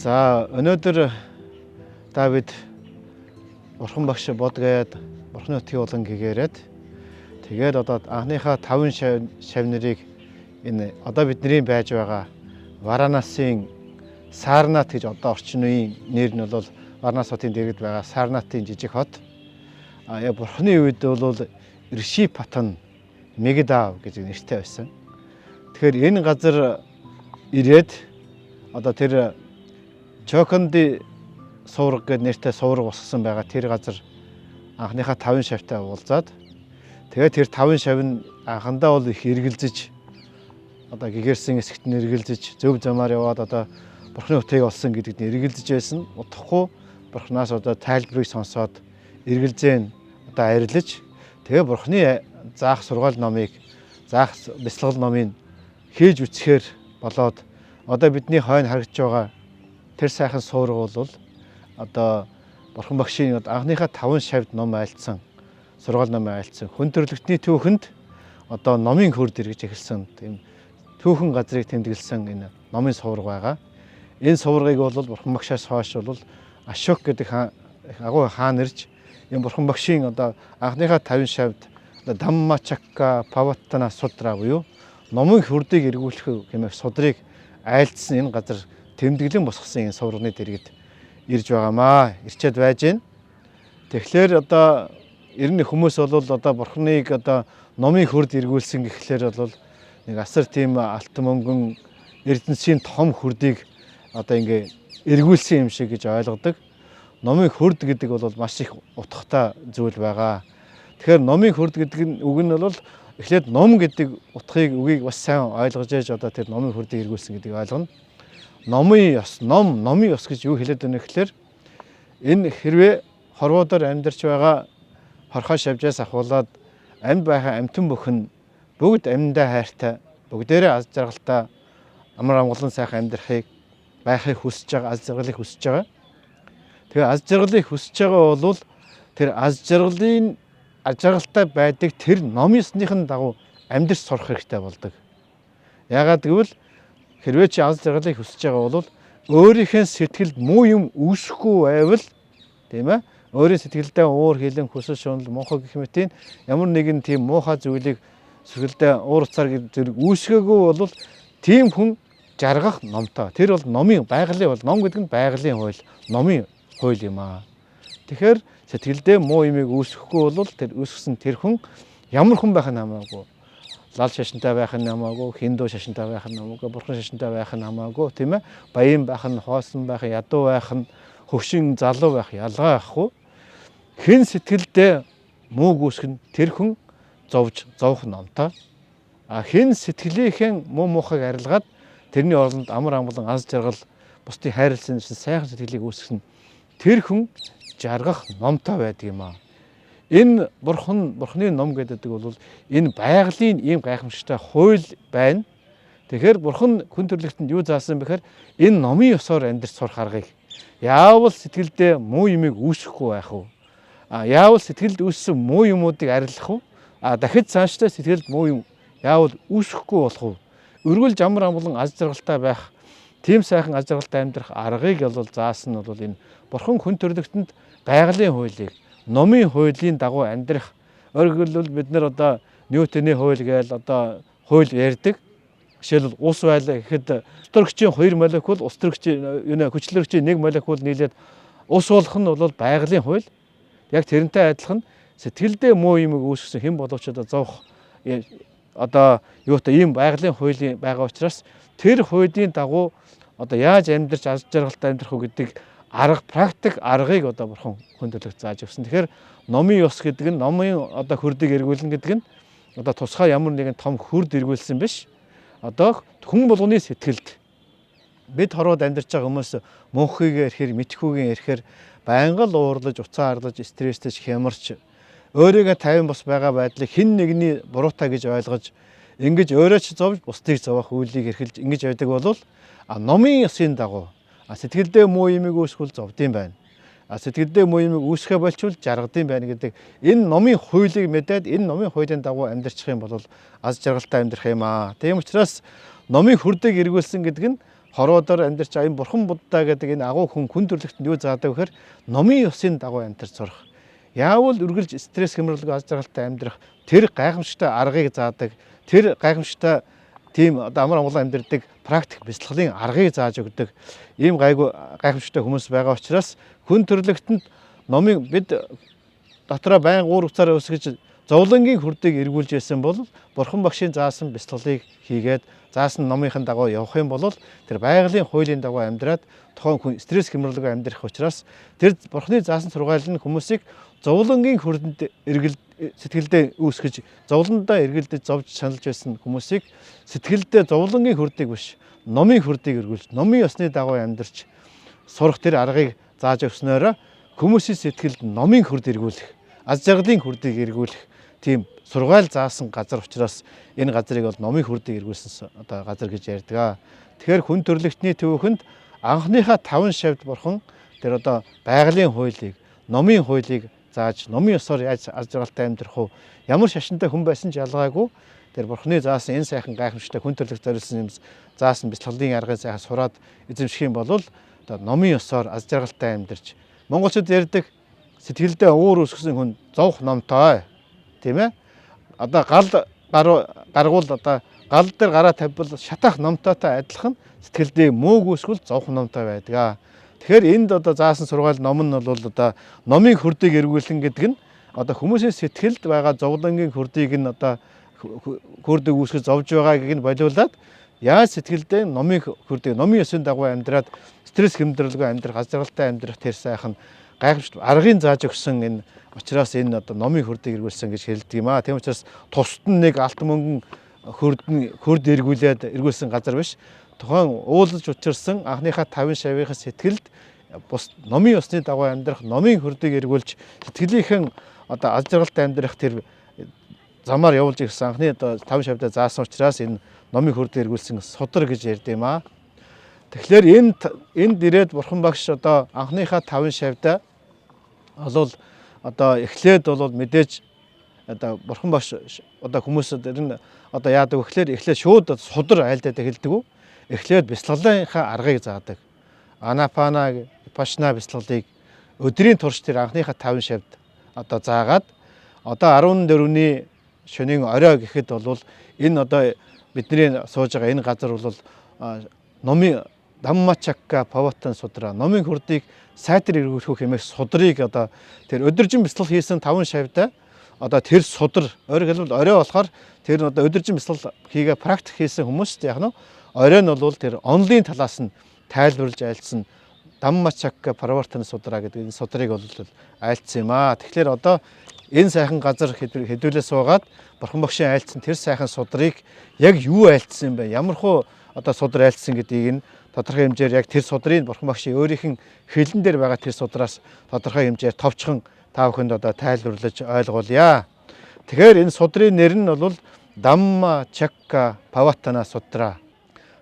За, өнөөдөр та бид Бурхан багш Бодгаяад Бурханы нутгийн булан гэгээрээд, тэгээд одоо анхныхаа таван шавь нарыг энэ одоо бидний байж байгаа Варанасын Сарнат гэж одоо орчин үеийн нэр нь бол Варанас хотын дэргэд байгаа Сарнатын жижиг хот. А яг Бурханы үед бол Ришипатан Мегдав гэж нэртэй байсан. Тэгэхээр энэ газар ирээд одоо тэр Чоконди суурга гэдэг нэртэй суурга босгосон байгаа тэр газар анхныхаа таван шавьтай уулзаад, тэгээд тэр таван шав нь анхандаа бол их эргэлзэж, одоо гэгэрсэн хэсэгт нь эргэлзэж, зөв замаар яваад одоо Бурхны утгыг олсон гэдэгт нь эргэлзэж байсан. Удахгүй Бурханаас одоо тайлбарыг сонсоод, эргэлзээ нь одоо арилж, тэгээ Бурхны заах сургаал номыг, заах бясалгал номыг хийж үзэхээр болоод одоо бидний хойно харагдж байгаа тэр сайхан суурга бол одоо Бурхан багшийн анхныхаа таван шавьд ном айлдсан, сургаал ном айлдсан, хүн төрөлхтний түүхэнд одоо номын хөрд эргэж эхэлсэн тийм түүхэн газрыг тэмдэглэсэн энэ номын суурга байгаа. Энэ суургыг бол Бурхан багшаас хойш бол Ашок гэдэг агуу хаан ирж, энэ Бурхан багшийн одоо анхныхаа 50 шавьд Даммачакка Паваттана Сутра буюу номын хөрдийг эргүүлэх хэмээх судрыг айлдсан энэ газар тэмдэглэн босгосон энэ суурганы дэргэд ирж байгаамаа. Ирчээд байж гин. Тэгэхээр одоо ер нь хүмүүс бол одоо Бурханыг одоо номын хөрд эргүүлсэн гэхлээр бол нэг асар тийм алт мөнгөн эрдэнсийн том хөрдийг одоо ингээ эргүүлсэн юм шиг гэж ойлгодог. Номын хөрд гэдэг бол маш их утгатай зүйл байгаа. Тэгэхээр номын хөрд гэдэг нь үг нь бол эхлээд ном гэдэг утгыг, үгийг бас сайн ойлгож ээж одоо тэр номын хөрдийг эргүүлсэн гэдгийг ойлгоно. Номын ёс, ном, номын ёс гэж юу хэлээд байна гэхлээр энэ хэрвээ хорвоодоор амьдарч байгаа хорхоо шавжаас ахуулаад амьд байхаа амьтан бүхэн бүгд амьдаа хайртай, бүгдээрээ аз жаргалтай, амар амгалан сайхан амьдрахыг, байхыг хүсэж байгаа, аз жаргалыг хүсэж байгаа. Тэгээ аз жаргалыг хүсэж байгаа бол тэр аз жаргалын, аз жаргалтай байдаг тэр номын ёсныхын дагуу амьдарч сурах хэрэгтэй болдог. Яагаад гэвэл хэрвээ чи аз жаргалыг хүсэж байгаа бол өөрийнхөө сэтгэлд муу юм үүсэхгүй байвал, тийм ээ, өөрийн сэтгэлдээ уур хилэн, хүсэл шунал, муухай гэх мэтийн ямар нэгэн тийм муухай зүйлийг сэтгэлдээ уур уцаар зэрэг үүсгээгүй бол тийм хүн жаргах номтой. Тэр бол номын байгалийн бол ном гэдэг нь байгалийн хууль, номын хууль юм аа. Тэгэхээр сэтгэлдээ муу юмыг үүсгэхгүй бол тэр үүсгэсэн тэр хүн ямар хүн байх нь хамаагүй, лал шашинтай байх нь хамаагүй, хиндүү шашинтай байх нь хамаагүй, бурхан шашинтай байх нь хамаагүй, тийм ээ. Баян байх нь, хоосон байх нь, ядуу байх нь, хөгшин залуу байх ялгаа байхгүй. Хэн сэтгэлдээ муу гүйсгэн, тэр хүн зовж зовх номтой. А хэн сэтгэлийнхээ муу муухайг арилгаад, тэрний оронд амар амгалан, аз жаргал, бусдыг хайрласан сайхан сэтгэлийг үүсгэн, тэр хүн жаргах номтой байдаг юм аа. Энэ бурхан, бурханы ном гэдэг бол энэ байгалийн ийм гайхамшигтай хууль байна. Тэгэхээр бурхан хүн төрлөختөнд юу заасан бэхээр энэ номын ёсоор амьдарч сурах аргыг, яавал сэтгэлдээ муу юмыг үүсгэхгүй байх вэ? А яавал сэтгэлд үүссэн муу юмуудыг арилгах вэ? А дахиж цаашдаа сэтгэлд муу юм яавал үүсэхгүй болох вэ? Өргөлж амар амгалан, аз жаргалтай байх, тийм сайхан аз жаргалтай амьдрах аргыг бол заасан нь бол энэ бурхан хүн төрлөختөнд байгалийн хуулийг, номын хуулийн дагуу амьдрах. Өөрөөр хэлбэл бид нар одоо Ньютоны хууль гээл одоо хууль ярьдаг. Жишээлбэл, ус байлаа гэхэд ус төрөгчийн 2 молекул ус төрөгчийн юу нэ хүчлэгчийн 1 молекул нийлээд ус болох нь бол байгалийн хууль. Яг тэрнтэй адилхан сэтгэлдээ муу юмыг үүсгэсэн хэн боловч одоо зовх одоо юутай ийм байгалийн хуулийн байгаа учраас тэр хуулийн дагуу одоо яаж амьдарч аз жаргалтай амьдрах вэ гэдэг арга, практик аргыг одоо бурхан хүн төрлөخت зааж өгсөн. Тэгэхээр номын ёс гэдэг нь, номын одоо хөрдийг эргүүлнэ гэдэг нь одоо тусгай ямар нэгэн том хөрд эргүүлсэн биш. Одоо хүн болгоны сэтгэлд, бид хорвоод амьдарч байгаа хүмүүс мөнхийг ирэхээр, мэдхүүгийн ирэхээр байнга л уурлаж, уцаа арлаж, стресстэйч, хямарч, өөрийгөө тайван бос байгаа байдлыг хэн нэгний буруутай гэж ойлгож, ингэж өөрөө ч зовж, бусдыг зовоох үйлийг эрхэлж ингэж байдаг бол а номын ёсын дагуу сэтгэлдээ муу юмыг үүсгвэл зовдсон байна. А сэтгэлдээ муу юмыг үүсгэхэ болчвол жаргадсан байна гэдэг энэ номын хуулийг мэдээд, энэ номын хуулийн дагуу амьдарчих юм бол аз жаргалтай амьдрах юм аа. Тийм учраас номын хөрдөг эргүүлсэн гэдэг нь Хороодоор амьдарч байгаа энэ Бурхан Будда гэдэг энэ агуу хүн хүн төрлөختөнд юу заадаг вэ гэхээр номын ёсын дагуу амьдарч сурах. Яавал үргэлж стресс хямралгүй аз жаргалтай амьдрах тэр гайхамшигтай аргыг заадаг. Тэр гайхамшигтай тийм одоо амар амгалан амьдардаг практик бяцлаглалын аргыг зааж өгдөг. Ийм гайгүй гайхамшигтай хүмүүс байгаа учраас хүн төрлөختөнд номын бид дотроо байн уур уцаараа өсгөж зовлонгийн хүрдийг эргүүлж байсан бол Бурхан багшийн заасан бяцлаглалыг хийгээд заасан номынхын дагуу явах юм бол тэр байгалийн хуулийн дагуу амьдраад тухайн хүн стресс хямралгүй амьдрах учраас тэр Бурханы заасан сургаал нь хүмүүсийг зовлонгийн хүрдэнд эргэл сэтгэлдээ үүсгэж зовлондоо эргэлдэж зовж шаналж байсан хүмүүсийг сэтгэлдээ зовлонгийн хүрдийг биш номын хүрдийг эргүүлж номын ёсны дагуу амьдарч сурах тэр аргыг зааж өгснөөрөө хүмүүсийн сэтгэлд номын хүрд эргүүлэх, аз жаргалын хүрдийг эргүүлэх тийм сургаал заасан газар учраас энэ газрыг бол номын хүрдийг эргүүлсэн одоо газар гэж ярьдаг. Тэгэхээр хүн төрлөختний төвөнд анхныхаа 5 шавьд бурхан тэр одоо байгалийн хуулийг, номын хуулийг зааж номын ёсоор яаж аз жаргалтай амьдрах уу, ямар шашинтай хүн байсан ч ялгаагүй тэр бурханы заасан энэ сайхан гайхамшигтай хүн төрлөخت зориулсан юм заасан бяцлаглалын аргыг сайхан сураад эзэмших юм бол одоо номын ёсоор аз жаргалтай амьдарч монголчууд ярьдаг сэтгэлдээ уур өсгсөн хүн зовх номтой, тийм ээ. Одоо гал гаруул одоо гал дээр гараа тавьбал шатах номтойтой адилхан сэтгэлдээ мөөг өсгөл зовх номтой байдаг. Тэгэхээр энд одоо заасан сургаал ном нь бол одоо номын хөрдийг эргүүлэн гэдэг нь одоо хүмүүсийн сэтгэлд байгаа зовлонгийн хөрдийг нь одоо хөрдөг үүсгэж зовж байгааг нь болиулаад яаж сэтгэлдээ номын хөрдөг номын ёсын дагуу амьдраад стресс хэмдрэлгүй амьдрах, аз жаргалтай амьдрах тэр сайхан гайхамшигт аргыг зааж өгсөн энэ учраас энэ одоо номын хөрдөг эргүүлсэн гэж хэлдэг юм аа. Тийм учраас тусад нь нэг алт мөнгөн хөрд эргүүлээд эргүүлсэн газар биш. Тухайн уулзаж учирсан анхныхаа 5 шавийнхаа сэтгэлд бус номын ёсны дагуу амьдрах, номын хөрдийг эргүүлж сэтгэлийнхэн одоо аз жаргалтай амьдрах тэр замаар явуулж ирсэн анхны одоо 5 шавьдаа заасан учраас энэ номын хөрдийг эргүүлсэн судар гэж ярьд юм аа. Тэгэхээр энд ирээд бурхан багш одоо анхныхаа 5 шавьдаа болвол одоо эхлээд бол мэдээж одоо бурхан багш одоо хүмүүс тэр нь одоо яадаг вэ гэхээр эхлээд шууд судар айлдаад эхэлдэг үү? Эхлээд бяцлаглалынхаа аргыг заадаг. Анапана, Випашна бяцлаглалыг өдрийн турш тэр анхныхаа 5 шавьд одоо заагаад одоо 14-ний шөнийн орой гэхэд бол энэ одоо бидний сууж байгаа энэ газар бол номын Даммачакка Паватан судраа номын хурдыг сайтар эргүүлэх хэмээх судрыг одоо тэр өдөржин бяцлал хийсэн 5 шавьдаа одоо тэр судар ойр хэлбэл орой болохоор тэр одоо өдөржин бяцлал хийгээ практик хийсэн хүмүүст яг нь орой нь бол тэр онлын талаас нь тайлбарлаж айлдсан Даммачакка Правартана судраа гэдэг энэ судрыг бол айлдсан юм аа. Тэгэхээр одоо энэ сайхан газар хэдүүлээ суугаад бурхан багшийн айлдсан тэр сайхан судрыг яг юу айлдсан юм бэ? Ямар хуу одоо судар айлдсан гэдгийг нь тодорхой хэмжээр яг тэр судрыг бурхан багшийн өөрийнх нь хэлэн дээр байгаа тэр судраас тодорхой хэмжээр товчхон та бүхэнд одоо тайлбарлаж ойлгуулъя. Тэгэхээр энэ судрын нэр нь бол Дамма Чакка Паватана Сутра.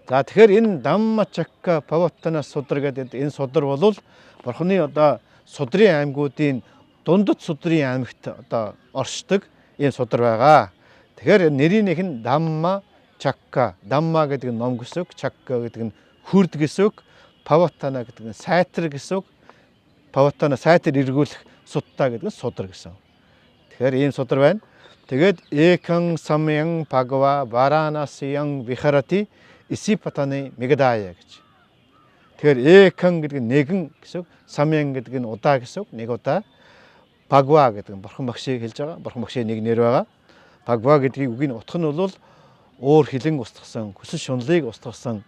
За тэгэхээр энэ Дамма Чакка Паватана Сутра гэдэг энэ судар бол бурханы одоо судрын аймагуудын дундад судрын аймагт одоо оршдог ийм судар байгаа. Тэгэхээр нэрийн нэг нь Дамма Чакка. Дамма гэдэг нь ном гэсэн үг, Чакка гэдэг нь хөрд гэсэн үг, Паватана гэдэг нь сайтар гэсэн үг. Паватана сайтар эргүүлэх сутта гэдэг нь судар гэсэн. Тэгэхээр ийм судар байна. Тэгээд Экан самян пагва варанасиян вихарати Исипатаны мегадая гэж. Тэгэхээр Экан гэдэг нь нэгэн гэсэн үг, самян гэдэг нь удаа гэсэн үг, нэг удаа. Пагва гэдэг нь бурхан багшийг хэлж байгаа. Бурхан багшийн нэг нэр байгаа. Пагва гэдгийг үгийн утга нь бол уур хилэн устгасан, хүсэл шуналыг устгасан,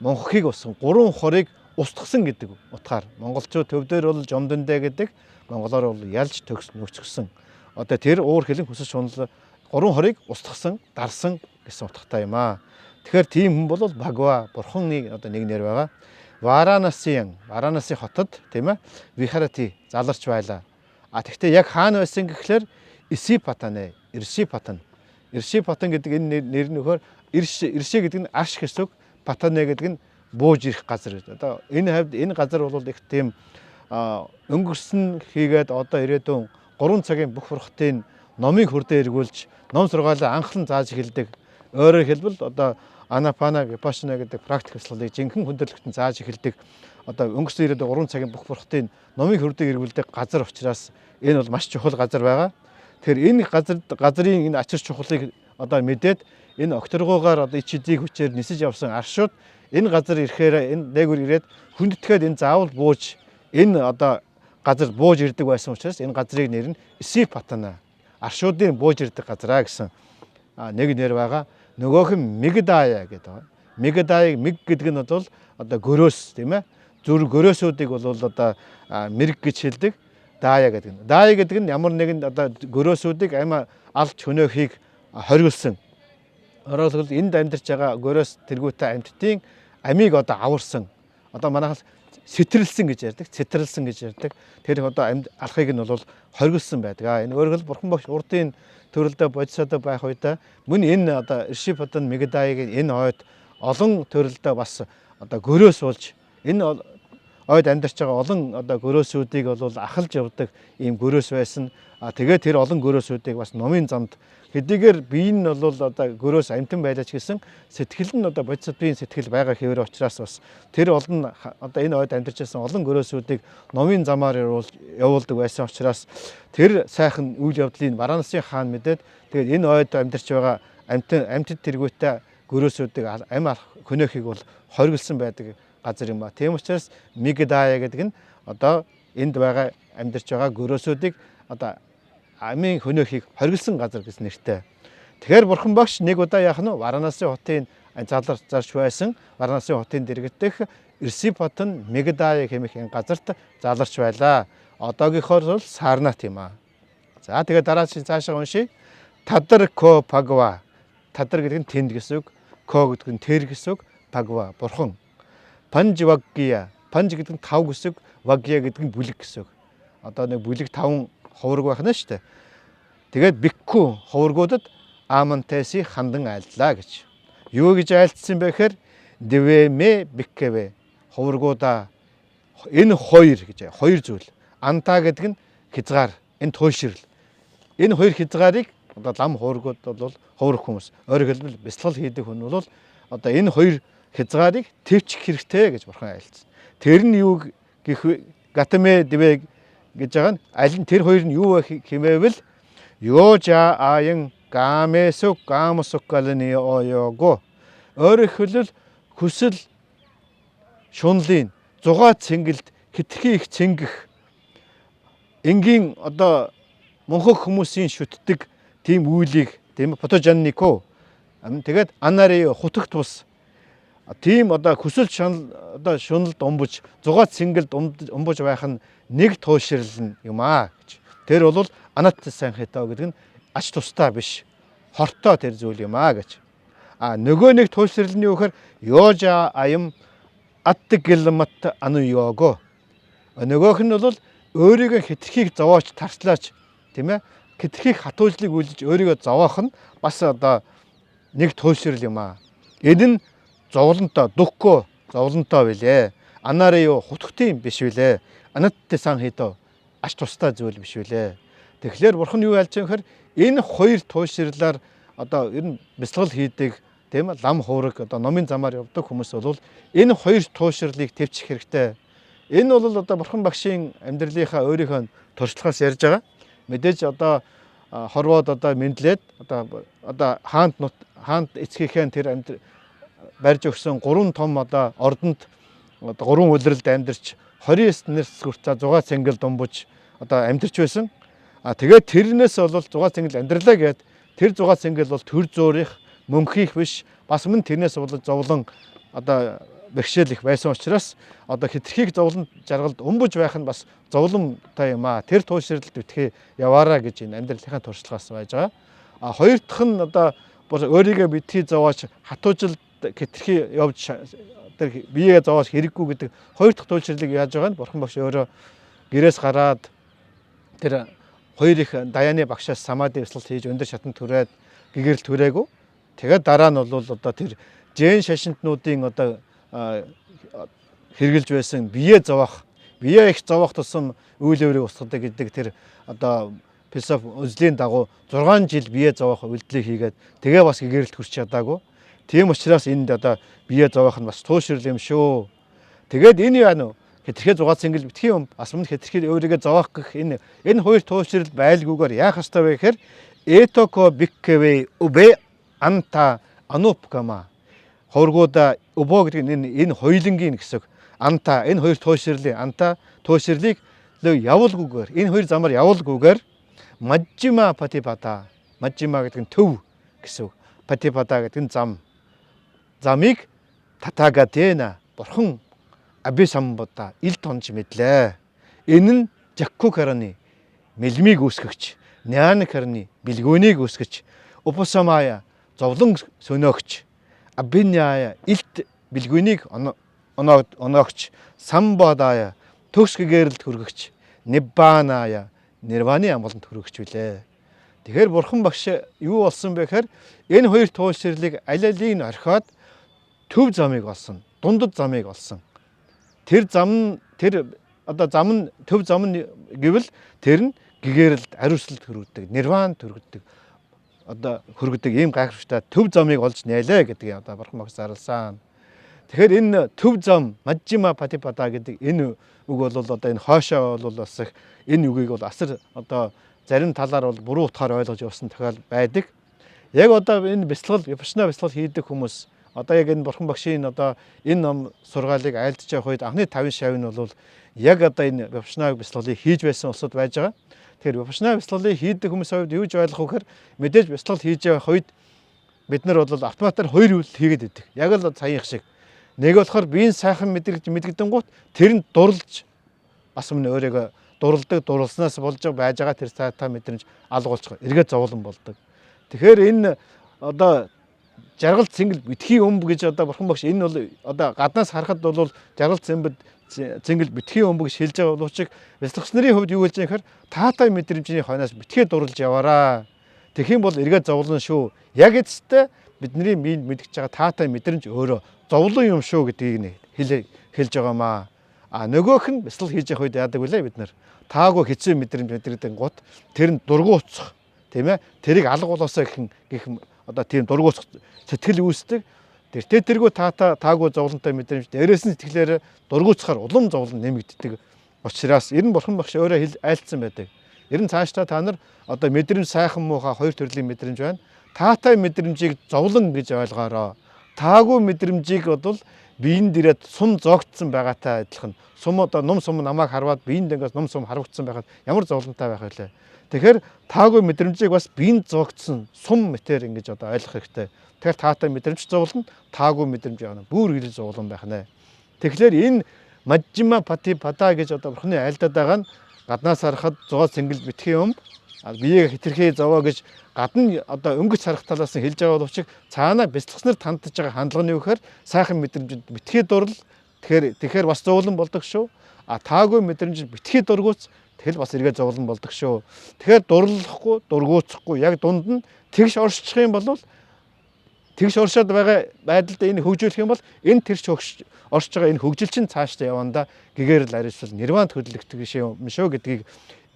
монхохыг устгасан, гурван хорыг устгасан гэдэг утгаар. Монголчууд төв дээр бол жомдондэ гэдэг, монголоор бол ялж төгс нөхцгсөн. Одоо тэр уур хилэн хүсэл шунал гурван хорыг устгасан, дарсан гэсэн утгатай юм аа. Тэгэхээр тийм хүн бол Багва бурханы одоо нэг нэр байгаа. Варанасийн, Варанаси хотод тийм ээ, Вихарати заларч байлаа. А тэгвэл яг хаана байсан гэхлээр Исипатане, Иршипатан. Иршипатан гэдэг энэ нэр нь нөхөр Ирш, Ирши гэдэг нь арш гэсэн үг, Патане гэдэг нь бууж ирэх газар гэж. Одоо энэ хавьд энэ газар бол их тийм өнгөрсөн хийгээд одоо ирээдүйн 3 цагийн бүх бурхтын номын хөрдөө эргүүлж ном сургаалаа анхлан зааж эхэлдэг. Өөрөөр хэлбэл одоо Анапана, Випашана гэдэг практик бясалгалыг жинхэнэ хүндрэлтэн зааж эхэлдэг. Одоо өнгөрсөн ирээдүйн 3 цагийн бүх бурхтын номын хөрдөг эргүүлдэг газар учраас энэ бол маш чухал газар байгаа. Тэгэхээр энэ газрын энэ ачир чухлыг одоо мэдээд энэ окторгоогоор одоо ич эзийг хүчээр нисэж явсан аршууд энэ газар ирэхээр энэ дээгүр ирээд хүндэтгээд энэ заавал бууж энэ одоо газар бууж ирдэг байсан учраас энэ газрыг нэр нь Исипатана аршуудын бууж ирдэг газраа гэсэн нэг нэр байгаа. Нөгөөх нь Мигдая гэдэг байна. Мигдаяг миг гэдэг нь бол одоо гөрөөс, тийм ээ. Зүр гөрөөсүүдийг бол одоо мэрэг гэж хэлдэг. Дая гэдэг нь. Дая гэдэг нь ямар нэгэн одоо гөрөөсүүдийг амиа алж хөнөөхийг хориглосон. Өөрөөр хэлбэл энд амьдарч байгаа гөрөөс тэргүүтэй амьтдын амийг одоо аварсан. Одоо манайхал сэтэрлсэн гэж ярьдаг, цэтэрлсэн гэж ярьдаг. Тэр одоо амьд алхыг нь бол хориглосон байдаг. Энэ өөрөөр хэлбэл бурхан багш урдын төрөлдөө бодисодоо байх үедээ мөн энэ одоо Ршипадан Мегадаягийн энэ ойд олон төрөлдөө бас одоо гөрөөс болж энэ ойд амьдарч байгаа олон одоо гөрөөсүүдийг бол ахалж явдаг ийм гөрөөс байсан. Тэгээд тэр олон гөрөөсүүдийг бас номын замд хэдийгээр бие нь бол одоо гөрөөс амьтан байлаа ч гэсэн сэтгэл нь одоо бодисодын сэтгэл байгаа хэвээр учраас бас тэр олон одоо энэ ойд амьдарч байсан олон гөрөөсүүдийг номын замаар явуулдаг байсан учраас тэр сайхан үйл явдлыг Варанасын хаан мэдээд тэгээд энэ ойд амьдарч байгаа амьтад тэргүүтэй гөрөөсүүдийг ам алах хөнөөхийг бол хориглосон байдаг газар юм ба. Тийм учраас Мигдая гэдэг нь одоо энд байгаа амьдарч байгаа гөрөөсүүдийг одоо амийн хөнөөхийг хориглосон газар гэсэн нэртэй. Тэгэхээр бурхан багш нэг удаа яах нь Варанасын хотын залар зарч байсан Варанасын хотын дэргэдэх Ирсипотон Мигдая хэмээх энэ газарт заларч байлаа. Одоогийнхоор бол Сарнат юм аа. За тэгээд дараа чинь цаашаа уншия. Тадар ко пагва. Тадар гэдэг нь тэнд гэсэн үг, ко гэдэг нь тэр гэсэн үг, пагва бурхан. Панжваггия. Панж гэдэг нь тав гэсэн үг, ваггия гэдэг нь бүлэг гэсэн үг. Одоо нэг бүлэг таван ховрог байх нь шүү дээ. Тэгээд бикку ховргуудад Амантеси хандан айлдлаа гэж. Юу гэж айлдсан бэ гэхээр двэмэ биккэвэ ховргуудаа энэ хоёр гэж хоёр зүйл. Анта гэдэг нь хязгаар, энэ туйлшрал. Энэ хоёр хязгаарыг одоо лам ховргууд бол ховрох хүмүүс. Өөрөөр хэлбэл бясалгал хийдэг хүн бол одоо энэ хоёр хязгаарыг төвчих хэрэгтэй гэж бурхан айлдсан. Тэр нь юу гэх гатаме двэ гэж байгаа нь аль нь тэр хоёр нь юу вэ хэмээвэл ёжа аян гамесу гамсукалны оёго. Өөрөөр хэлбэл хүсэл шунлын зугаа цэнгэлд хитрхи их цэнгэх энгийн одоо мунхаг хүмүүсийн шүтдэг тийм үйлийг тийм фотожаннико. Тэгээд анари хутагт тус тийм одоо хүсэл шунал одоо шуналд умбаж зугаа цэнгэлд умбаж байх нь нэг туйлшрал юм аа гэж. Тэр бол анат санхито гэдэг нь ач тустай биш. Хортой тэр зүйл юм аа гэж. А нөгөө нэг туйлшрал нь юу гэхээр ёжа аям аттгилмат ану його. Нөгөөх нь бол өөрийгөө хитрхийг зовооч тарчлаач тийм ээ хитрхийг хатуужлыг үйлдэж өөрийгөө зовоох нь бас одоо нэг туйлшрал юм аа. Энэ нь зовлонтой дүхгөө зовлонтой билээ. Анаарэ юу хутгтын биш билээ. Анаттай сан хийдөө ач тустай зүйл биш билээ. Тэгэхээр бурхан юу ялж байгаа гэхээр энэ хоёр туйлшрлаар одоо ер нь бясалгал хийдэг тийм лам хуураг одоо номын замаар явдаг хүмүүс бол энэ хоёр туйлшрлыг төвчих хэрэгтэй. Энэ бол одоо бурхан багшийн амьдралынхаа өөрийнхөө туршлагаас ярьж байгаа. Мэдээж одоо хорвоод одоо мэдлээд одоо хаант хаант эцгийнхээ тэр амьдрал барьж өгсөн гурван том одоо ордонд одоо гурван улиралд амьдарч 29 нэрс хүртээ 6 цэнгэл думбаж одоо амьдарч байсан. А тэгээд тэрнээс бол 6 цэнгэл амьдралаа гээд тэр 6 цэнгэл бол төр зөөрийнх мөнхийнх биш бас мөн тэрнээс бол зовлон одоо бэрхшээл их байсан учраас одоо хитрхийг зовлон жаргалд өмбөж байх нь бас зовлонтой юм аа. Тэр туйлшралд битгий яваараа гэж энэ амьдралынхаа туршлагаас байж байгаа. А хоёр дахь нь одоо өөрийгөө битгий зовооч хатуужил хитрхи явж тэр биеэ зовоож хэрэггүй гэдэг хоёр дахь туйлшрлыг яаж байгаа нь бурхан багш өөрөө гэрээс гараад тэр хоёр их даяны багшаас самади бясалгал хийж өндөр шатанд түрээд гэгэрэл түрээгүй. Тэгээд дараа нь бол одоо тэр жэн шашинтнуудын одоо хэрглэж байсан бие зовоох, бие их зовоох тусам үйл өөрийг устгадаг гэдэг тэр одоо философи үзлийн дагуу 6 жил бие зовоох үйлдэлийг хийгээд тэгээ бас гэгэрэлт хүрч чадаагүй. Тийм учраас энд одоо бие зовоох нь бас туушрал юм шүү. Тэгээд энэ яа нү? Хэтэрхий зугаа цэнгэл битгий юм. Бас мөн хэтэрхий өөрийгөө зовоох гэх энэ хоёр туушрал байлгүйгээр яах ёстой вэ гэхээр этоко бикквэ үбэ анта анупкама. Ховргуудаа өбөө гэдэг нь энэ хоёулангийн гэсэн. Анта энэ хоёр туушрлын анта туушрлыг явуулгүйгээр энэ хоёр замаар явуулгүйгээр мажжима патипата. Мажжима гэдэг нь төв гэсэн. Патипата гэдэг нь зам. Замыг татагатена бурхан Абисамбуда ил тонж мэдлээ. Энэ нь Жаккукараны мэлмийг үүсгэгч, Нянакарны бэлгүүнийг үүсгэж, Упасамая зовлон сөнөөгч, Абиняя илт бэлгүүнийг оноогч, Самбодая төгс гэгэрэлд хүргэгч, Ниббаная нирваны амгаланд хүргэгч билээ. Тэгэхээр бурхан багш юу болсон бэ гэхээр энэ хоёр туйлширлыг аль алийг нь орхиод төв замыг олсон, дундад замыг олсон. Тэр зам нь тэр одоо зам нь төв зам нь гэвэл тэр нь гэгэрэлд ариусгалд хүргэдэг, нирванд хүргэдэг. Одоо хүргэдэг ийм гайхамшигтай төв замыг олж нээлээ гэдгийг одоо бурхан багш зарласан. Тэгэхээр энэ төв зам мажжима патипада гэдэг энэ үг бол одоо энэ хойшоо бол бас их энэ үгийг бол асар одоо зарим талаар бол буруу утгаар ойлгож явсан тохиол байдаг. Яг одоо энэ бяцлал, випашна бяцлал хийдэг хүмүүс одоо яг энэ бурхан багшийн одоо энэ ном сургаалыг айлдж явах үед анхны 50 шав нь бол яг одоо энэ випашна бяцлалыг хийж байсан улсууд байж байгаа. Тэгэхээр випашна бяцлалыг хийдэг хүмүүсийн хувьд юу гэж ойлгох вэ гэхээр мэдээж бяцлал хийж явах үед бид нар бол автоматар хоёр үйл хийгээд байдаг. Яг л саяынх шиг. Нэг болохоор биеийн сайхан мэдрэгж мэдгэдэнгуут тэр нь дурлж бас өмнө өөрийгөө дурладаг, дурлснаас болж байж байгаа тэр цаатай мэдрэмж алга болчих, эргээд зовлон болдог. Тэгэхээр энэ одоо жаргал цэнгэл битгий өмб гэж одоо бурхан багш энэ бол одоо гаднаас харахад бол жаргал цэмбэд цэнгэл битгий өмб гэж хэлж байгаа боловч бяцлагч нарын хувьд юу хэлж байгаа гэхээр таатай мэдрэмжний хойноос битгий дурлж яваараа. Тэгэх юм бол эргээд зовлон шүү. Яг эцэстээ бидний биед мэдгэж байгаа таатай мэдрэмж өөрөө зовлон юм шүү гэдгийг хэлж байгаамаа. А нөгөөх нь бяцлал хийж явах үед яадаг вүлээ бид нар? Таагүй хэцүү мэдрэмж мэдрэгдэн гут тэр нь дургуутсах, тийм ээ? Тэрийг алга болоосоо гэх одоо тийм дургуутсах сэтгэл үүсдэг. Тэртээ тэргүй таагүй зовлонтой мэдрэмж дээрээс нь сэтгэлээр дургуутсахаар улам зовлон нэмэгддэг учраас ер нь бурхан багш өөрөө айлцсан байдаг. Ер нь цаашдаа та нар одоо мэдрэмж сайхан муухай хоёр төрлийн мэдрэмж байна. Таатай мэдрэмжийг зовлон гэж ойлгоорой. Таагүй мэдрэмжийг бол биеинд ирээд сум зоогдсон байгаатай адилхан. Сум одоо нум сум намайг харваад биеинд ингээс нум сум харвагдсан байхад ямар зовлонтой байх вэ? Тэгэхээр таагүй мэдрэмжийг бас биеинд зоогдсон сум мэтэр ингэж одоо ойлгох хэрэгтэй. Тэгэхээр таатай мэдрэмж зовлон, таагүй мэдрэмж явна. Бүр ирэл зовлон байх нэ. Тэгэхээр энэ мажжима пати пада гэж одоо бурхны айлдаад байгаа нь гаднаас харахад зоо цэнгэл битгий юм. Биеийг хэтэрхий зовоо гэж гадна одоо өнгөц харах талаас нь хэлж байгаа боловч цаанаа бяцлагснаар тандж байгаа хандлага нь юу гэхээр сайхан мэдрэмжинд битгий дурл, тэгэхээр бас зовлон болдог шүү. А таагүй мэдрэмжинд битгий дургуут тэгэл бас эргээ зовлон болдог шүү. Тэгэхээр дурлахгүй, дургуутсахгүй яг дунд нь тэгш оршчих юм бол тэгш оршоод байгаа байдалд энэ хөгжүүлэх юм бол энэ тэрч оршиж байгаа энэ хөгжил чинь цаашдаа явандаа гэгэрэл ариусвал нирванд хөдлөгдөх юм шүү гэдгийг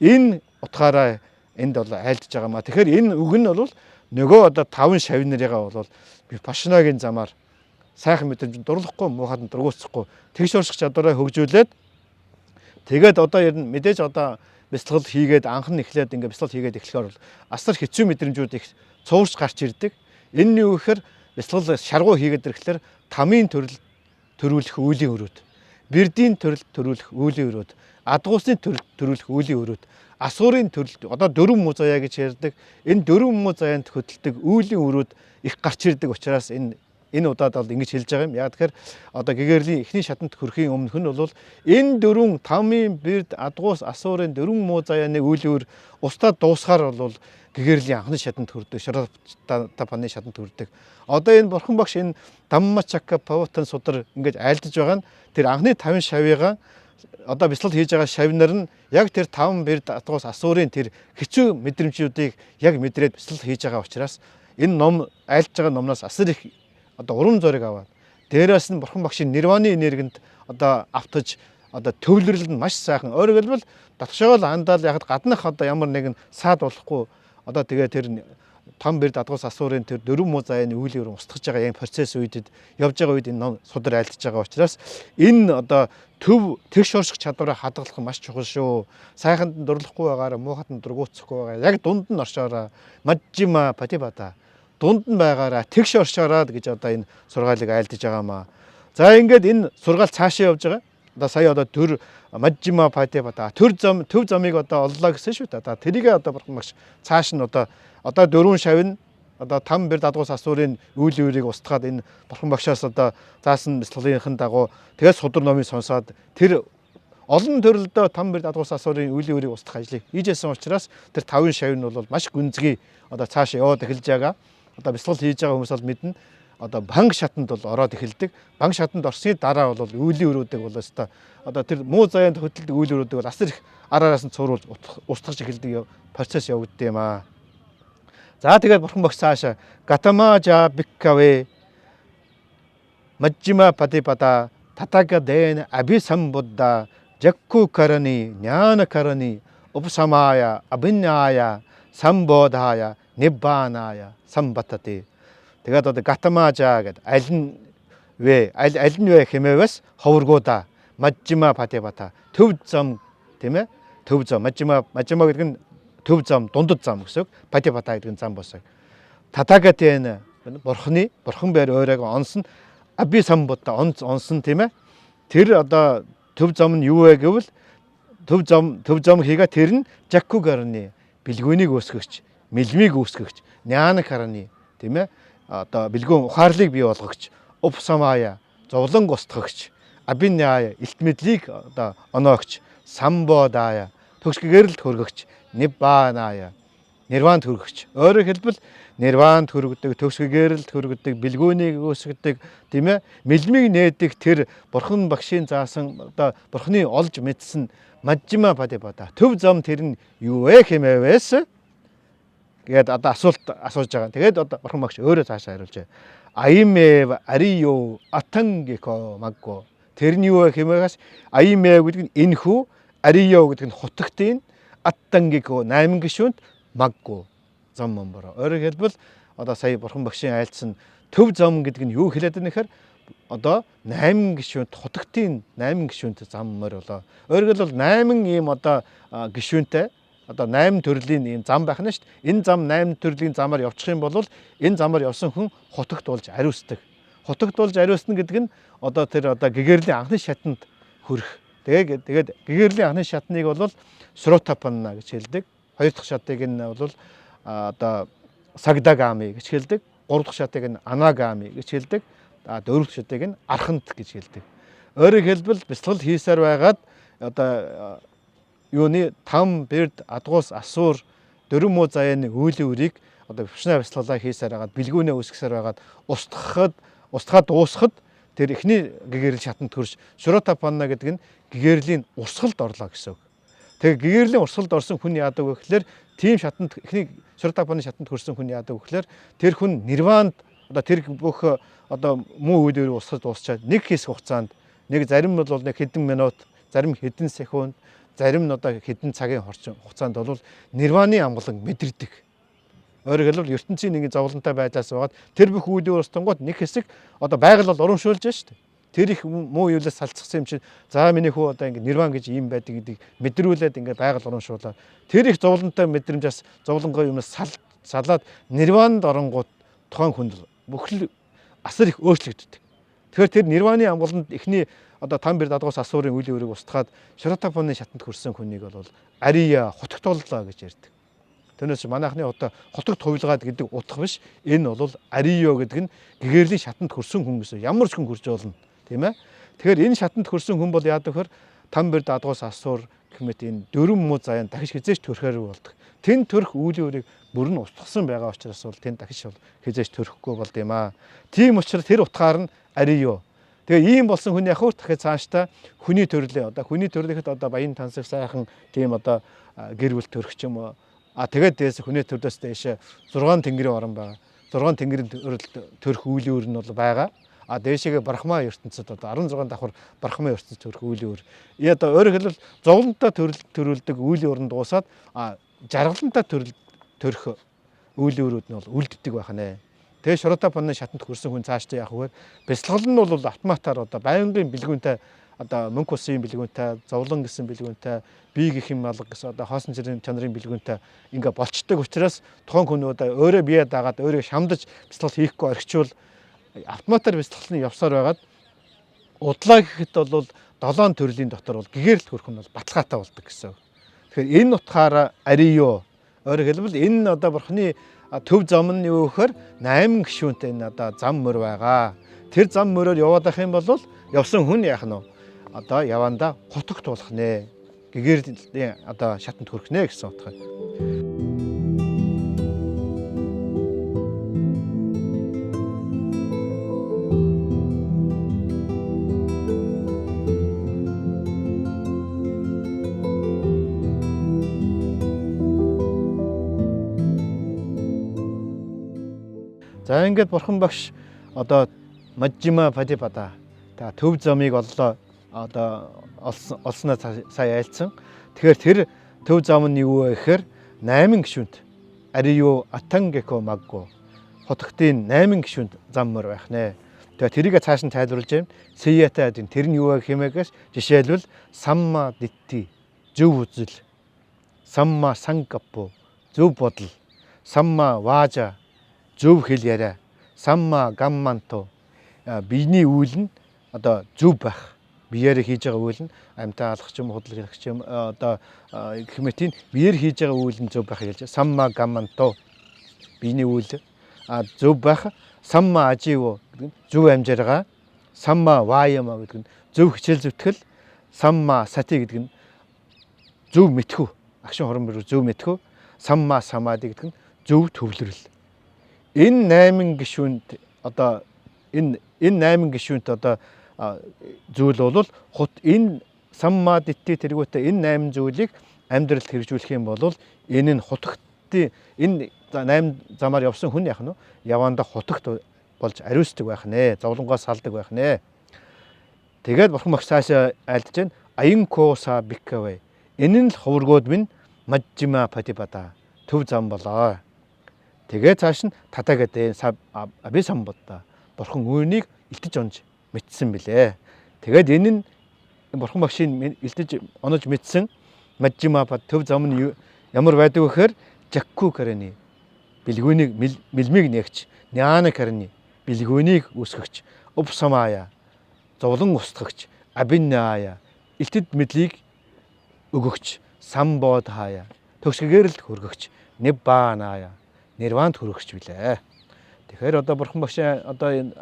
энэ утгаараа энд бол айлдж байгаа маа. Тэгэхээр энэ үг нь бол нөгөө одоо 5 шавь нарыгаа бол випашнагийн замаар сайхан мэдрэмж дурлахгүй, муухайд нь дургуутсахгүй тэгш орших чадвараа хөгжүүлээд тэгээд одоо ер нь мэдээж одоо бяцлал хийгээд анх нь эхлээд ингээ бяцлал хийгээд эхлэхээр бол асар хэцүү мэдрэмжүүд их цуурч гарч ирдэг. Энэ нь юу гэхээр бяцлал шаргуу хийгээд ирэхлээр тамийн төрөл төрүүлэх үйлийн өрөөд, бэрдийн төрөл төрүүлэх үйлийн өрөөд, адгуусны төрөл төрүүлэх үйлийн өрөөд, асуурын төрөл одоо дөрвөн муу заяа гэж ярьдаг. Энэ дөрвөн муу заяанд хөдөлдөг үйлийн өрөөд их гарч ирдэг учраас энэ удаад бол ингэж хэлж байгаа юм. Яг тэгэхээр одоо гэгэрлийн эхний шатанд хүрэхийн өмнөх нь бол энэ дөрвөн тамийн бэрд адгуус асуурын дөрвөн муу заяаны үйлийн өр устдаа дуусахаар бол гэгэрлийн анхны шатанд хүрдэг, Шаратапаны шатанд хүрдэг. Одоо энэ бурхан багш энэ Даммачакка Паватан судар ингэж айлдаж байгаа нь тэр анхны 50 шавыгаа одоо бяцлал хийж байгаа шавнар нь яг тэр 5 бэрд адгуус асуурын тэр хэцүү мэдрэмжүүдийг яг мэдрээд бяцлал хийж байгаа учраас энэ ном айлдж байгаа номноос асар их одоо урам зориг аваад дээрээс нь бурхан багшийн нирваны энергинд одоо автаж одоо төвлөрөл нь маш сайхан. Өөрөөр хэлбэл дотгошоогоо л андаал яхад гаднах одоо ямар нэгэн саад болохгүй одоо тэгээ тэр том бэр дадгуус асуурын тэр дөрвөн муу заяаны үйл өрн устгаж байгаа юм процесс үедэд явж байгаа үед энэ ном судар айлтж байгаа учраас энэ одоо төв тэгш орших чадвараа хадгалах нь маш чухал шүү. Сайханд нь дурлахгүй байгаараа, мууханд нь дургуутсахгүй байгаа. Яг дунд нь оршоороо мажжима патибата дунд нь байгаараа тэгш оршоороо гэж одоо энэ сургаалыг айлдаж байгаа маа. За ингээд энэ сургаал цаашаа явж байгаа. Одоо сая одоо төр мажжима патибата төр зам төв замыг одоо оллоо гэсэн шүү дээ. Одоо тэрийг одоо бурхан багш цааш нь одоо дөрвөн шавь одоо там бэр дадгуус асуурын үйл үерийг устгаад энэ бурхан багшаас одоо заасан бяцлаглалынхын дагуу тэгээд судар номыг сонсоод тэр олон төрөлдөө там бэр дадгуус асуурын үйл үерийг устгах ажлыг хийжсэн учраас тэр тавын шавь нь бол маш гүнзгий одоо цаашаа яваад эхэлж байгаа. Одоо бяцлал хийж байгаа хүмүүс бол мэднэ. Одоо банк шатанд бол ороод эхэлдэг. Банк шатанд орсны дараа бол үеийн өрөөдөг бол өстой одоо тэр муу заяанд хөдөлдөг үйл өрөөдөг бол асар их ар араас нь цууруул устгаж эхэлдэг процесс явагддаг юм аа. За тэгээд бурхан багш цаашаа Гатамажа биккаве мажжима патипата татагаден абисамбудда жакку карани ඥාна карани упсамая абинняя самбодхая ниббаная самбатати. Тэгээд одоо Гатамажа гэдэг аль нь вэ аль нь вэ хэмээвэс ховргуудаа мажжима патипата төв зам тийм ээ төв зам мажжима мажжима гэдэг нь төв зам дундад зам гэсэн үг. Патипата гэдэг нь зам босог. Татагатэн бурхны бурхан байр ойрог онсон аби самбута онц онсон тийм ээ. Тэр одоо төв зам нь юу вэ гэвэл төв зам хийгээ тэр нь жакку гарны бэлгүүнийг үүсгэгч, мэлмийг үүсгэгч, няна карны тийм ээ. Одоо бэлгүүн ухаарлыг бий болгогч, упсамая зовлон устгагч, абиняя элт мэдлийг одоо оноогч, самбодая төгс гэрэлд хөргөгч, ниббаная нирванд хөргөгч. Өөрөөр хэлбэл нирванд хөргөдөг, төгс гэрэлд хөргөдөг, бэлгүүнийг үүсгэдэг, тийм ээ, мэлмийг нээдэг тэр бурхан багшийн заасан одоо бурханы олж мэдсэн мажжима патипата төв зам тэр нь юу вэ хэмээвэс гээд одоо асуулт асууж байгаа. Тэгээд одоо бурхан багш өөрөө цаашаа хариулж байгаа. Аимэв ариё атангико магго. Тэр нь юу вэ хэмээгээс аимэв гэдэг нь энхүү, ариё гэдэг нь хутагтын, аттангико 8 гишүүнт магго зам момборо. Өөрөөр хэлбэл одоо сая бурхан багшийн айлдсан төв зам гэдэг нь юу хэлээд байна гэхээр одоо 8 гишүүнт хутагтын 8 гишүүнт зам морь болоо. Өөрөөр хэлбэл 8 ийм одоо гишүүнтэй одоо 8 төрлийн ийм зам байх нь шүү дээ. Энэ зам 8 төрлийн замаар явчих юм бол энэ замаар явсан хүн хутагт болж ариусдаг. Хутагт болж ариусна гэдэг нь одоо тэр одоо гэгэрлийн анхны шатанд хүрэх. Тэгээд гэгэрлийн анхны шатныг бол сротапанна гэж хэлдэг. Хоёр дахь шатыг нь бол одоо сагдагами гэж хэлдэг. Гурав дахь шатыг нь анагами гэж хэлдэг. Дөрөв дэх шатыг нь архант гэж хэлдэг. Өөрөөр хэлбэл бяцлал хийсээр байгаад одоо юуны там бэрд адгуус асуур дөрвөн муу заяаны үеийн үрийг одоо випашна бяцлалаа хийсээр байгаад бэлгүүнээ үүсгэсээр байгаад устгаад дуусахад тэр эхний гэгэрэл шатанд төрж шуротапанна гэдэг нь гэгэрлийн урсгалд орлоо гэсэн үг. Тэгээ гэгэрлийн урсгалд орсон хүн яадаг вэ гэхлээр тийм шатанд эхний шуротапанны шатанд төрсэн хүн яадаг вэ гэхлээр тэр хүн нирванд одоо тэр бүх одоо муу үе дээр урсгал дуусчаад нэг хэсэг хугацаанд нэг зарим бол нэг хэдэн минут, зарим хэдэн секунд, зарим нь одоо хэдэн цагийн хугацаанд бол нирваны амгалан мэдэрдэг. Өөрөөр хэлбэл ертөнцийн нэгэн зовлонтой байдлаас байгаад тэр бүх үеийн урстангууд нэг хэсэг одоо байгаль бол урамшуулж шүү дээ. Тэр их муу юулаас салцсан юм чинь за миний хүү одоо ингэ нирван гэж ийм байдаг гэдгийг мэдрүүлээд ингэ байгаль урамшуулаад тэр их зовлонтой мэдрэмжээс зовлонгой юмнаас салаад нирванд оронгууд тухайн хүнд бүхэл асар их өөрчлөгддөг. Тэгэхээр тэр нирваны амгаланд эхний одоо там бэр дадгуус асуурын үеийн үрийг устгаад шаратапаны шатанд хүрсэн хүнийг бол ария хутагтууллаа гэж ярьдаг. Тэрнээс манайхны одоо хотогт хувилгаад гэдэг утга биш. Энэ бол ариё гэдэг нь гэгэрлийн шатанд хүрсэн хүн гэсэн. Ямар ч хүн хүрч болно, тийм ээ. Тэгэхээр энэ шатанд хүрсэн хүн бол яадаг вөхөр там бэр дадгуус асуур гэх мэт энэ дөрвөн муу заяан дахиж хизээч төрөхөөр болдог. Тэн төрх үеийн үрийг бүр нь устгасан байгаа учраас бол тэн дахиж бол хизээч төрөхгүй болд юм аа. Тийм учраас тэр утгаар нь ариё. Тэгээ ийм болсон хүн яг хөө дахиад цаашдаа хүний төрлөө одоо хүний төрлөөхөд одоо баян тансаг сайхан тийм одоо гэр бүл төрөх ч юм уу. А тэгээд дээс хүний төрлөөс дээшээ 6 тэнгэрийн орон байгаа. 6 тэнгэрийн төрөх үеийн үр нь бол байгаа. А дээшээгээ брахма ертөнцид одоо 16 давхар брахма ертөнцид төрөх үеийн үр. Одоо өөрөөр хэлбэл зовлонтой төрөл төрүүлдэг үеийн өрн дуусаад а жаргалантай төрөл төрөх үйлийн өрүүд нь бол үлддэг байх нэ. Тэгээ Шоротапанны шатанд хүрсэн хүн цаашдаа яах вэ? Бясалгал нь бол автоматар одоо байнгын бэлгүүнтэй одоо мөнх усын бэлгүүнтэй, зовлон гэсэн бэлгүүнтэй, бие гэх юм алга гэсэн одоо хоосон чанарын бэлгүүнтэй ингээ болчдөг учраас тухайн хүн одоо өөрөө бие дагаад өөрөө шамдаж бясалгал хийхгүй орхичвол автоматар бясалгалны явсаар байгаад удлаа гэхэд бол 7 төрлийн дотор бол гэгэрэлт хүрэх нь бол баталгаатай болдог гэсэн. Тэгэхээр энэ утгаараа ариё. Өөрөөр хэлбэл энэ одоо бурхны төв зам нь юу гэхээр 8 гишүүнтэй энэ одоо зам мөр байгаа. Тэр зам мөрөөр яваад ах юм бол явсан хүн яах нь вэ? Одоо явандаа хутагт болох нэ. Гэгэрлийн одоо шатанд хүрэх нэ гэсэн утга. За ингээд бурхан багш одоо Мажжима Падипада та төв замыг оллоо одоо олсноо сая айлцсан. Тэгэхээр тэр төв зам нь юу вэ гэхээр 8 гишүүнт Арио Атангеко Магго хотогтын 8 гишүүнт зам мөр байх нэ. Тэгээ тэрийг цааш нь тайлбарлаж байна. Сиятай адин тэр нь юу вэ хэмээгээс жишээлбэл Самма дитти зөв үзэл, Самма санкаппо зөв бодол, Самма важа зөв хэл яриа, Самма гамманто биений үйл нь одоо зөв байх. Биеэр хийж байгаа үйл нь амьтаа алах ч юм худал хэлэх ч юм одоо гэх мэтийн биеэр хийж байгаа үйл нь зөв байх гэж. Самма гамманто биений үйл зөв байх. Самма аживо гэдэг нь зөв амжиргаа. Самма ваяма гэдэг нь зөв хичээл зүтгэл. Самма сати гэдэг нь зөв мэдхүү. Агшин хорон бүр зөв мэдхүү. Самма самади гэдэг нь зөв төвлөрөл. Энэ 8 гишүүнт одоо энэ 8 гишүүнт одоо зүйл бол хут энэ самма дитти тэргүүтээ энэ 8 зүйлийг амьдралд хэрэгжүүлэх юм бол энэ нь хутагтын энэ 8 замаар явсан хүн яах нь вэ? Явандаа хутагт болж ариусдаг байх нэ. Зовлонгоос салдаг байх нэ. Тэгээд бурхан багш цаашаа айлдж байна. Аянкоса биккавэ. Энэ нь л хувргууд минь Мажжима Патипада төв зам болоо. Тэгээ цааш нь татагаад аби самбодда. Бурхан үүнийг илтэж онж мэдсэн билээ. Тэгээд энэ нь бурхан багшийн илтэж онож мэдсэн Мажжима Пат төв зам нь ямар байдаг вэ гэхээр Жакку караны бэлгүүнийг мэлмиг нэгч, Няна караны бэлгүүнийг үүсгэгч, Упсамая зовлон устгагч, Абинная илтэд мэдлийг өгөгч, Самбодхая төгсгэгэрэлд хөргөгч, Ниббаная нирванд хүрэгч билээ. Тэгэхээр одоо бурхан багш одоо энэ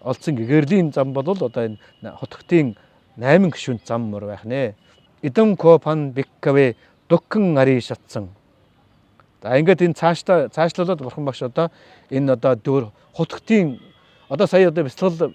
олдсон гэгэрлийн зам бол одоо энэ хотогтын 8 гишүүнт зам мөр байх нэ. Идэн копан биккавэ дуккан ари шатсан. За ингээд энэ цаашдаа цаашлуулад бурхан багш одоо энэ одоо дөр хотогтын одоо сая одоо бясалгал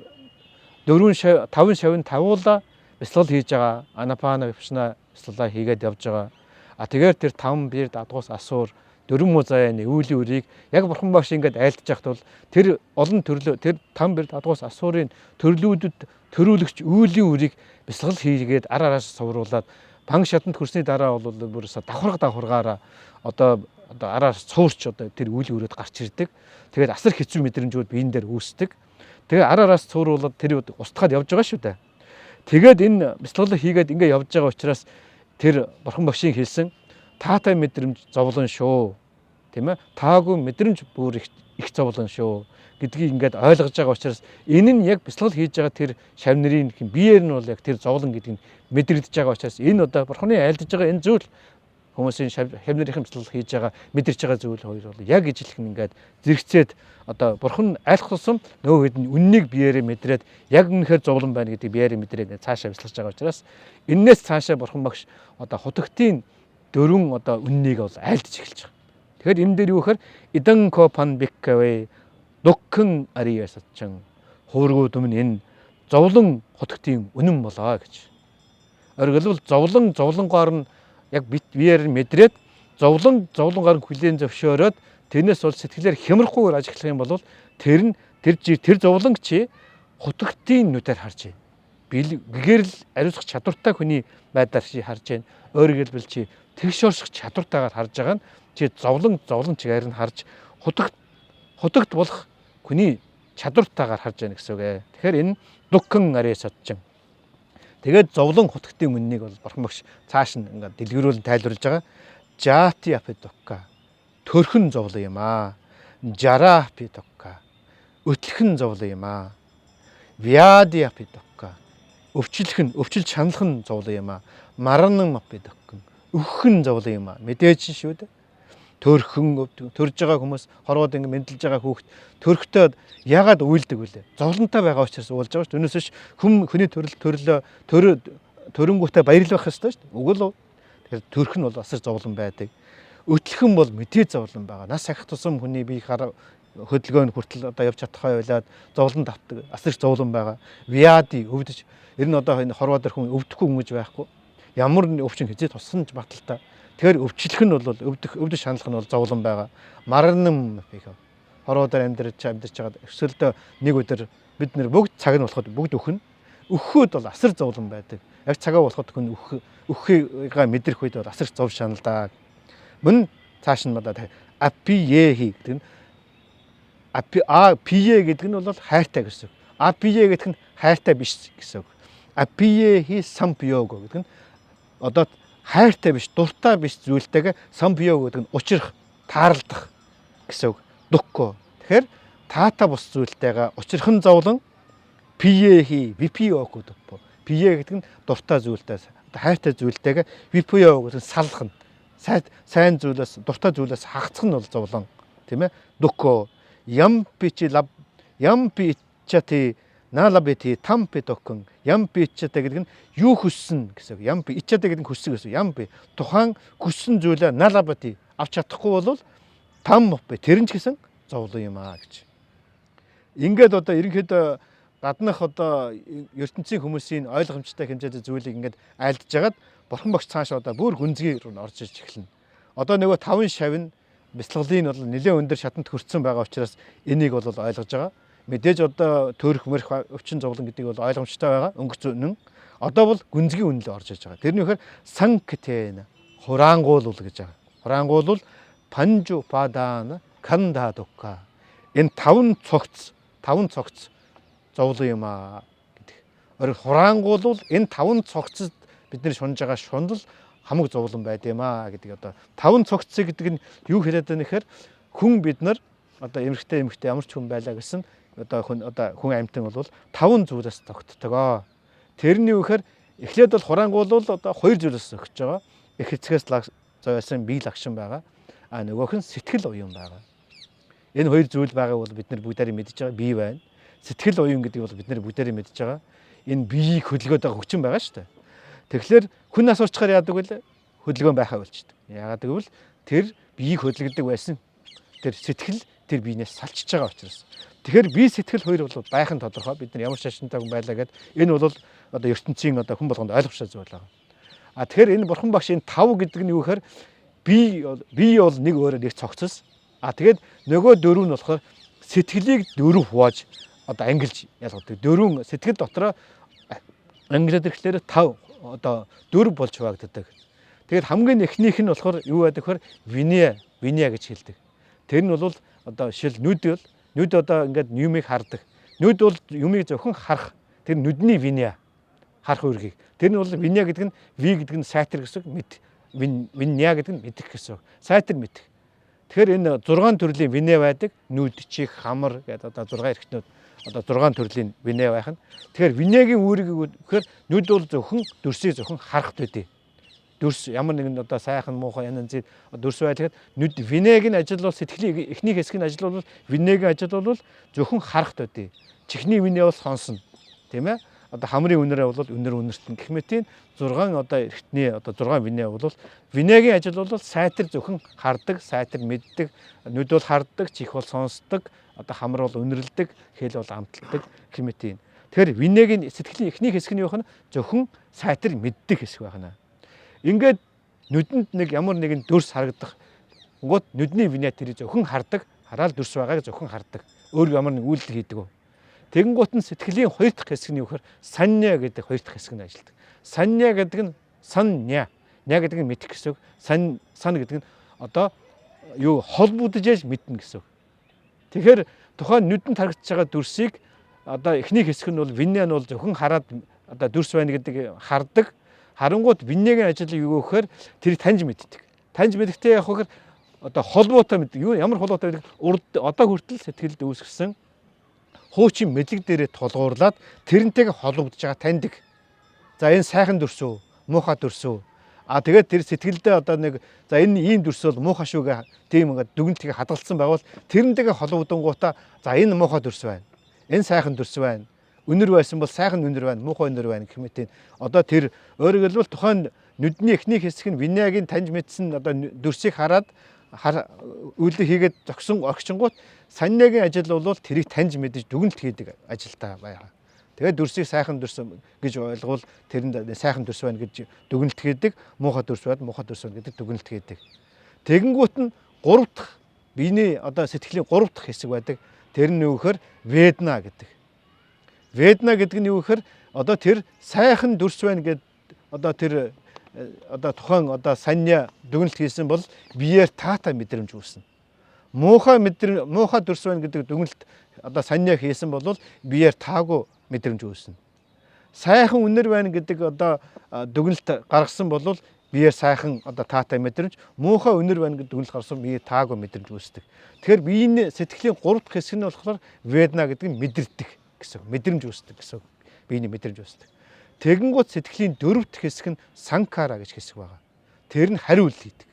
4 5 шавн тавуулаа бясалгал хийж байгаа. Анапана випшна бясалгалаа хийгээд явж байгаа. А тэгэхээр тэр 5 бир дадгуус асуур дөрвөн муу заяаны үүлийн үрийг яг бурхан багш ингээд айлтж яхад бол тэр олон төрлөө тэр 5 бир дадгуус асуурын төрлүүдэд төрүүлэгч үүлийн үрийг бясалгал хийгээд ар араас сувруулад пан шатанд хүрсний дараа бол бүрээсээ давхарга давхаргаараа одоо араас цуурч одоо тэр үүлийн үрээд гарч ирдэг. Тэгээд асар хэцүү мэдрэмжүүд биен дээр үүсдэг. Тэгээ ар араас цууруулад тэр устгаад явж байгаа шүү дээ. Тэгээд энэ бясалгал хийгээд ингээд явж байгаа учраас тэр бурхан багшийн хэлсэн таатай мэдрэмж зовлон шүү. Тийм ээ? Таагүй мэдрэмж бүр их зовлон шүү гэдгийг ингээд ойлгож байгаа учраас энэ нь яг бясалгал хийж байгаа тэр шав нарын биеэр нь бол яг тэр зовлон гэдгийг мэдрэгдэж байгаа учраас энэ одоо бурханы айлдж байгаа энэ зүйл хүмүүсийн шав нарын бясалгал хийж байгаа мэдэрч байгаа зүйл хоёр бол яг ижилхэн ингээд зэрэгцээд одоо бурхан айлах тусам нөгөө хэд нь үннийг биеэрээ мэдрээд яг үнэхээр зовлон байна гэдгийг биеэрээ мэдрээд цаашаа бясалгаж байгаа учраас эннээс цаашаа бурхан багш одоо хутагтын дөрвөн одоо үннийг бол айлдж эхэлж байгаа. Тэгэхээр энэ дээр юу гэхээр идан копан биккавэ дуккэн ариясачин хуургууд өмнө энэ зовлон хотгтын үнэн болоо гэж. Өөрөөр зовлон зовлонгоор нь яг биеэр нь мэдрээд зовлон зовлонгаар нь хүлээн зөвшөөрөөд тэрнээс бол сэтгэлээр хямрахгүйгээр ажиглах юм бол тэр нь тэр зовлонг чи хутгтын нүдээр харж байна. Гэгэрэл ариусгах чадвартай хүний байдлаар чи харж байна. Өөрөөр хэлбэл чи тэгш орших чадвартайгаар харж байгаа нь чи зовлон чигээр нь харж хутагт болох хүний чадвартайгаар харж байна гэсэн үг ээ. Тэгэхээр энэ дуккан арэ садчин. Тэгээд зовлон хутагтын үннийг бол бурхан багш цааш нь ингээд дэлгэрүүлэн тайлбарлаж байгаа. Жати апи дукка. Төрхөн зовлон юм аа. Жара апи дукка. Өтлөх нь зовлон юм аа. Вяди апи дукка. Өвчлөх нь, өвчл чаналах нь зовлон юм аа. Маранан апи дуккан. Өгөх нь зовлон юм аа. Мэдээж шүү дээ. Төрхөн төрж байгаа хүмүүс хорвоод ингэ мэдлж байгаа хүүхд төрхтөө яагаад уйлдаг вүлээ? Зовлонтой байгаа учраас уйлж байгаа шүү дээ. Өнөөс биш хүм хүний төрөл төрлөө төрөнгүүтээ баярлах ёстой шүү дээ. Үгүй л үү? Тэгэхээр төрх нь бол асар зовлон байдаг. Өтлөх нь бол мэдээ зовлон байгаа. Нас ахих тусам хүний бие хар хөдөлгөөн хүртэл одоо явж чадхаа байлаад зовлон давтдаг. Асар их зовлон байгаа. Вяди өвдөж ер нь одоо энэ хорвоо дээр хүн өвдөхгүй хүн гэж байхгүй. Ямар өвчин хизээ туссан ч баталтай. Тэгэхээр өвчлөх нь бол өвдөх шаналх нь бол зовлон байгаа. Маранам гэх хорвоо дээр амьдарч байгаад өсөлдөө нэг өдөр бид нэр бүгд цаг нь болоход бүгд өхнө. Өгөхөд бол асар зовлон байдаг. Яг цагаа болоход хүн өгөхийгээ мэдрэх үед бол асар зов шаналдаа. Мөн цааш нь одоо апиехи гэдэг нь апи а пие гэдэг нь бол хайртай гэсэн үг. Апие гэдэг нь хайртай биш гэсэн үг. Апиехи сампиого гэдэг нь одоо хайртай биш, дуртай биш зүйлтэйгээ сампио гэдэг нь учрах, таарлах гэсэн үг. Дукко. Тэгэхээр таата бус зүйлтэйгээ учирхан зовлон пиехи випио гэдэг. Пие гэдэг нь дуртай зүйлтэй, хайртай зүйлтэйгээ випио гэдэг нь салах нь. Сайн зүйлээс, дуртай зүйлээс хагацх нь бол зовлон, тийм ээ. Дукко. Ямпичи лаб ямпи ичати налабити тампи токон ямпи ичата гэдэг нь юу хүссэн гэсэн үг. Ямпи ичата гэдэг нь хүссэн гэсэн. Ямпи тухайн хүссэн зүйлээ налабати авч чадахгүй бол тампи тэр нь ч гэсэн зовлон юм аа гэж. Ингээд одоо ерөнхийдөө гаднах одоо ертөнцийн хүмүүсийн ойлгомжтой хэмжээтэй зүйлийг ингээд айлдж хагаад бурхан багш цааш одоо бүр гүнзгий рүү орж иж эхэлнэ. Одоо нөгөө таван шав нь бяцлаглалын бол нэлээд өндөр шатанд хүрсэн байгаа учраас энийг бол ойлгож байгаа. Мэдээж одоо төрөх мөрөх өвчин зовлон гэдэг бол ойлгомжтой байгаа. Өнгөц үнэн. Одоо бол гүнзгий үнэл орж иж байгаа. Тэрний үхээр санктэн хураангуул гэж байгаа. Хураангуул панжу падана канда дукка. Энэ таван цогц зовлон юм аа гэдэг. Өөрөөр хураангуул энэ таван цогцод бид нэр шунж байгаа шунал хамаг зовлон байд юм аа гэдэг. Одоо таван цогцыг гэдэг нь юу хэлээд байна гэхээр хүн бид нар одоо эмэгтэй ямар ч хүн байлаа гэсэн одоо хүн амьтан бол таван зүйлээс тогтдог. Тэрний үхээр эхлээд бол хураангуул одоо хоёр зүйлээс зөгч байгаа. Эх эцгээс зовсон бие лагшин байгаа. А нөгөөх нь сэтгэл уян байгаа. Энэ хоёр зүйл байгааг бол бид нар бүгдээрээ мэдж байгаа. Бие байна. Сэтгэл уян гэдэг бол бид нар бүгдээрээ мэдж байгаа. Энэ биеийг хөдөлгөөд байгаа хүчин байгаа шүү дээ. Тэгэхээр хүн нас орчхоор яадаг вэ? Хөдөлгөөн байхаа болчдөг. Яагаад гэвэл тэр биеийг хөдөлгөдөг байсан тэр сэтгэл тэр биенээс салчиж байгаа учраас. Тэгэхээр бие сэтгэл хоёр бол байх нь тодорхой. Бид нар ямар шашинтай хүн байлаа гэд энэ бол одоо ертөнцийн одоо хүн болгонд ойлгомжтой зүйл байгаа. А тэгэхээр энэ бурхан багш энэ тав гэдэг нь юу гэхээр бие бол нэг өөрөө нэг цогцос. А тэгээд нөгөө дөрөв нь болохоор сэтгэлийг дөрөв хувааж одоо ангилж ялгадаг. Дөрвөн сэтгэл дотроо ангилаад ирэхлээр тав одоо дөрв болж хуваагддаг. Тэгээд хамгийн эхнийх нь болохоор юу байдаг гэхээр виня гэж хэлдэг. Тэр нь бол одоо шил нүд бол нүд одоо ингээд юмыг хардаг. Нүд бол юмыг зөвхөн харах. Тэр нүдний виня харах үүргийг. Тэр нь бол виня гэдэг нь ви гэдэг нь сайтар гэсэн үг, мэд. Виня гэдэг нь мэдэх гэсэн үг. Сайтар мэдэх. Тэгэхээр энэ 6 төрлийн виня байдаг. Нүд, чих, хамар гэдэг одоо 6 эрхтнүүд одоо 6 төрлийн виня байх нь. Тэгэхээр винягийн үүргийг гэхээр нүд бол зөвхөн дүрсийг зөвхөн харах төдий. Дүрс ямар нэгэн одоо сайхан муухай янз янзын дүрс байлгаад нүд винегийн ажил бол сэтгэлийн эхний хэсгийн ажил бол винегийн ажил бол зөвхөн харах төдий. Чихний вине бол сонсно. Тийм ээ? Одоо хамрын үнэрээ бол үнэр үнэртэн гэх мэтийн 6 одоо эрхтний одоо 6 вине бол винегийн ажил бол сайтар зөвхөн хардаг, сайтар мэддэг, нүд бол хардаг, чих бол сонсдог, одоо хамар бол үнэрлэдэг, хэл бол амталдаг гэх мэтийн. Тэгэхээр винегийн сэтгэлийн эхний хэсэг нь юу вэ? Зөвхөн сайтар мэддэг хэсэг байна. Ингээд нүдэнд нэг ямар нэгэн дүрс харагдах. Гот нүдний вине тэрийг зөвхөн хардаг, хараал дүрс байгааг зөвхөн хардаг. Өөр ямар нэг үйлдэл хийдэг. Тэгэнгүүт нь сэтгэлийн хоёр дахь хэсэг нь юу гэхээр санья гэдэг хоёр дахь хэсэг нь ажилладаг. Санья гэдэг нь санья. Ня гэдэг нь мэдэх гэсэн үг. Сан гэдэг нь одоо юу холбогдож яж мэднэ гэсэн үг. Тэгэхээр тухайн нүдэнд харагдаж байгаа дүрсийг одоо эхний хэсэг нь бол винья нь бол зөвхөн хараад одоо дүрс байна гэдэг хардаг. Харангуут виньягийн ажил юу гэхээр тэрийг таньж мэддэг. Таньж мэдэхдээ яг хөхөр одоо холбоотой мэддэг. Юу ямар холбоотой гэдэг урд одоо хүртэл сэтгэлд үүсгэсэн хуучин мэдлэг дээрээ тулгуурлаад тэрнтэйгээ холбогдож байгаа таньдаг. За энэ сайхан дүрс үү, муухай дүрс үү? А тэгээд тэр сэтгэлдээ одоо нэг за энэ ийм дүрс бол муухай шүү гэх тийм ингээд дүгнэлтийг хадгалсан байгвал тэрнтэйгээ холбогдонгуудаа за энэ муухай дүрс байна. Энэ сайхан дүрс байна. Үнэр байсан бол сайхан үнэр байна, муухай үнэр байна гэх мэт. Одоо тэр өөрөөр хэлбэл тухайн нүдний эхний хэсэг нь виньягийн таньж мэдсэн одоо дүрсийг хараад үйлдэл хийгээд зогсон орчингууд саньягийн ажил бол тэрийг таньж мэдэж дүгнэлт хийдэг ажилтаа байгаа. Тэгээд дүрсийг сайхан дүрс гэж ойлгвол тэрэнд сайхан дүрс байна гэж дүгнэлт хийдэг, муухай дүрс байд муухай дүрс байна гэдэг дүгнэлт хийдэг. Тэгэнгүүт нь гурав дахь биений одоо сэтгэлийн гурав дахь хэсэг байдаг. Тэр нь юу гэхээр ведна гэдэг. Ведна гэдэг нь юу гэхээр одоо тэр сайхан дүрс байна гэд одоо тэр одоо тухайн одоо санья дүгнэлт хийсэн бол биеэр таатай мэдрэмж үүснэ. Муухай мэдрэмж муухай дүрс байна гэдэг дүгнэлт одоо санья хийсэн бол биеэр таагүй мэдрэмж үүснэ. Сайхан үнэр байна гэдэг одоо дүгнэлт гаргасан бол биеэр сайхан одоо таатай мэдрэмж, муухай үнэр байна гэдэг дүгнэлт гаргасан биеэр таагүй мэдрэмж үүсдэг. Тэгэхээр биеийн сэтгэлийн гурав дахь хэсэг нь болохоор ведна гэдэг нь мэдэрдэг гэсэн, мэдрэмж үүсдэг гэсэн. Биений мэдрэмж үүсдэг. Тэгэнгүүт сэтгэлийн дөрөв дэх хэсэг нь санкара гэж хэсэг байгаа. Тэр нь хариу үйлдэл хийдэг.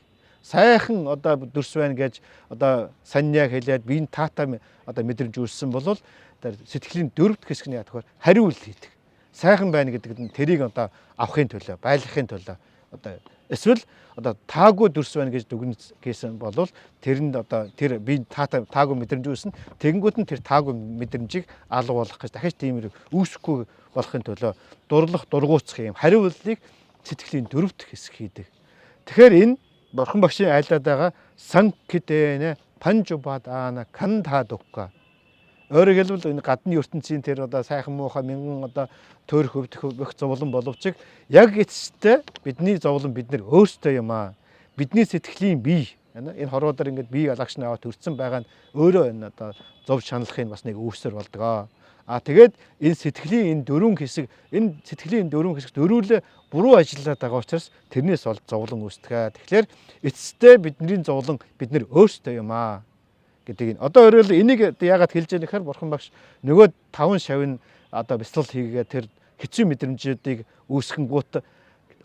Сайхан одоо дүрс байна гэж одоо санья хэлээд биеийн таатай одоо мэдрэмж үүссэн бол сэтгэлийн дөрөв дэх хэсэг нь яа тэгэхээр хариу үйлдэл хийдэг. Сайхан байна гэдэг нь тэрийг одоо авахын төлөө, байлгахын төлөө одоо эсвэл одоо таагүй дүрс байна гэж дүгнэж хийсэн бол тэрэнд одоо тэр би таатай таагүй мэдрэмж үүснэ. Тэгэнгүүт нь тэр таагүй мэдрэмжийг алга болгох гэж дахиж тийм үүсэхгүй болохын төлөө дурлах, дургуутсах юм хариу үйлдлийг сэтгэлийн дөрөв дэх хэсэг хийдэг. Тэгэхээр энэ Бурхан багшийн айлаад байгаа санкидэнэ панжубадаана кандхадукка. Өөрөөр хэлбэл энэ гадны ертөнцийн тэр одоо сайхан муухай мянган одоо төөрөх өвдөх бүх зовлон боловч яг эцэстээ бидний зовлон бид нар өөрсдөө юм аа. Бидний сэтгэлийн бие энэ хорвоо дээр ингээд бие алагш нь аваад төрсэн байгаа нь өөрөө энэ одоо зов шаналхын бас нэг үүсвэр болдгоо. А тэгээд энэ сэтгэлийн энэ дөрвөн хэсэг энэ сэтгэлийн дөрвөн хэсэг дөрвөлээ буруу ажиллаад байгаа учраас тэрнээс бол зовлон үүсдэг. Тэгэхээр эцэстээ бидний зовлон бид нар өөрсдөө юм аа гэдэг энэ. Одоо өөрөөр энийг яагаад хэлж яах гэхээр Бурхан багш нөгөө таван шавь нь одоо бяцлал хийгээ тэр хэцүү мэдрэмжүүдийг үүсгэнгүүт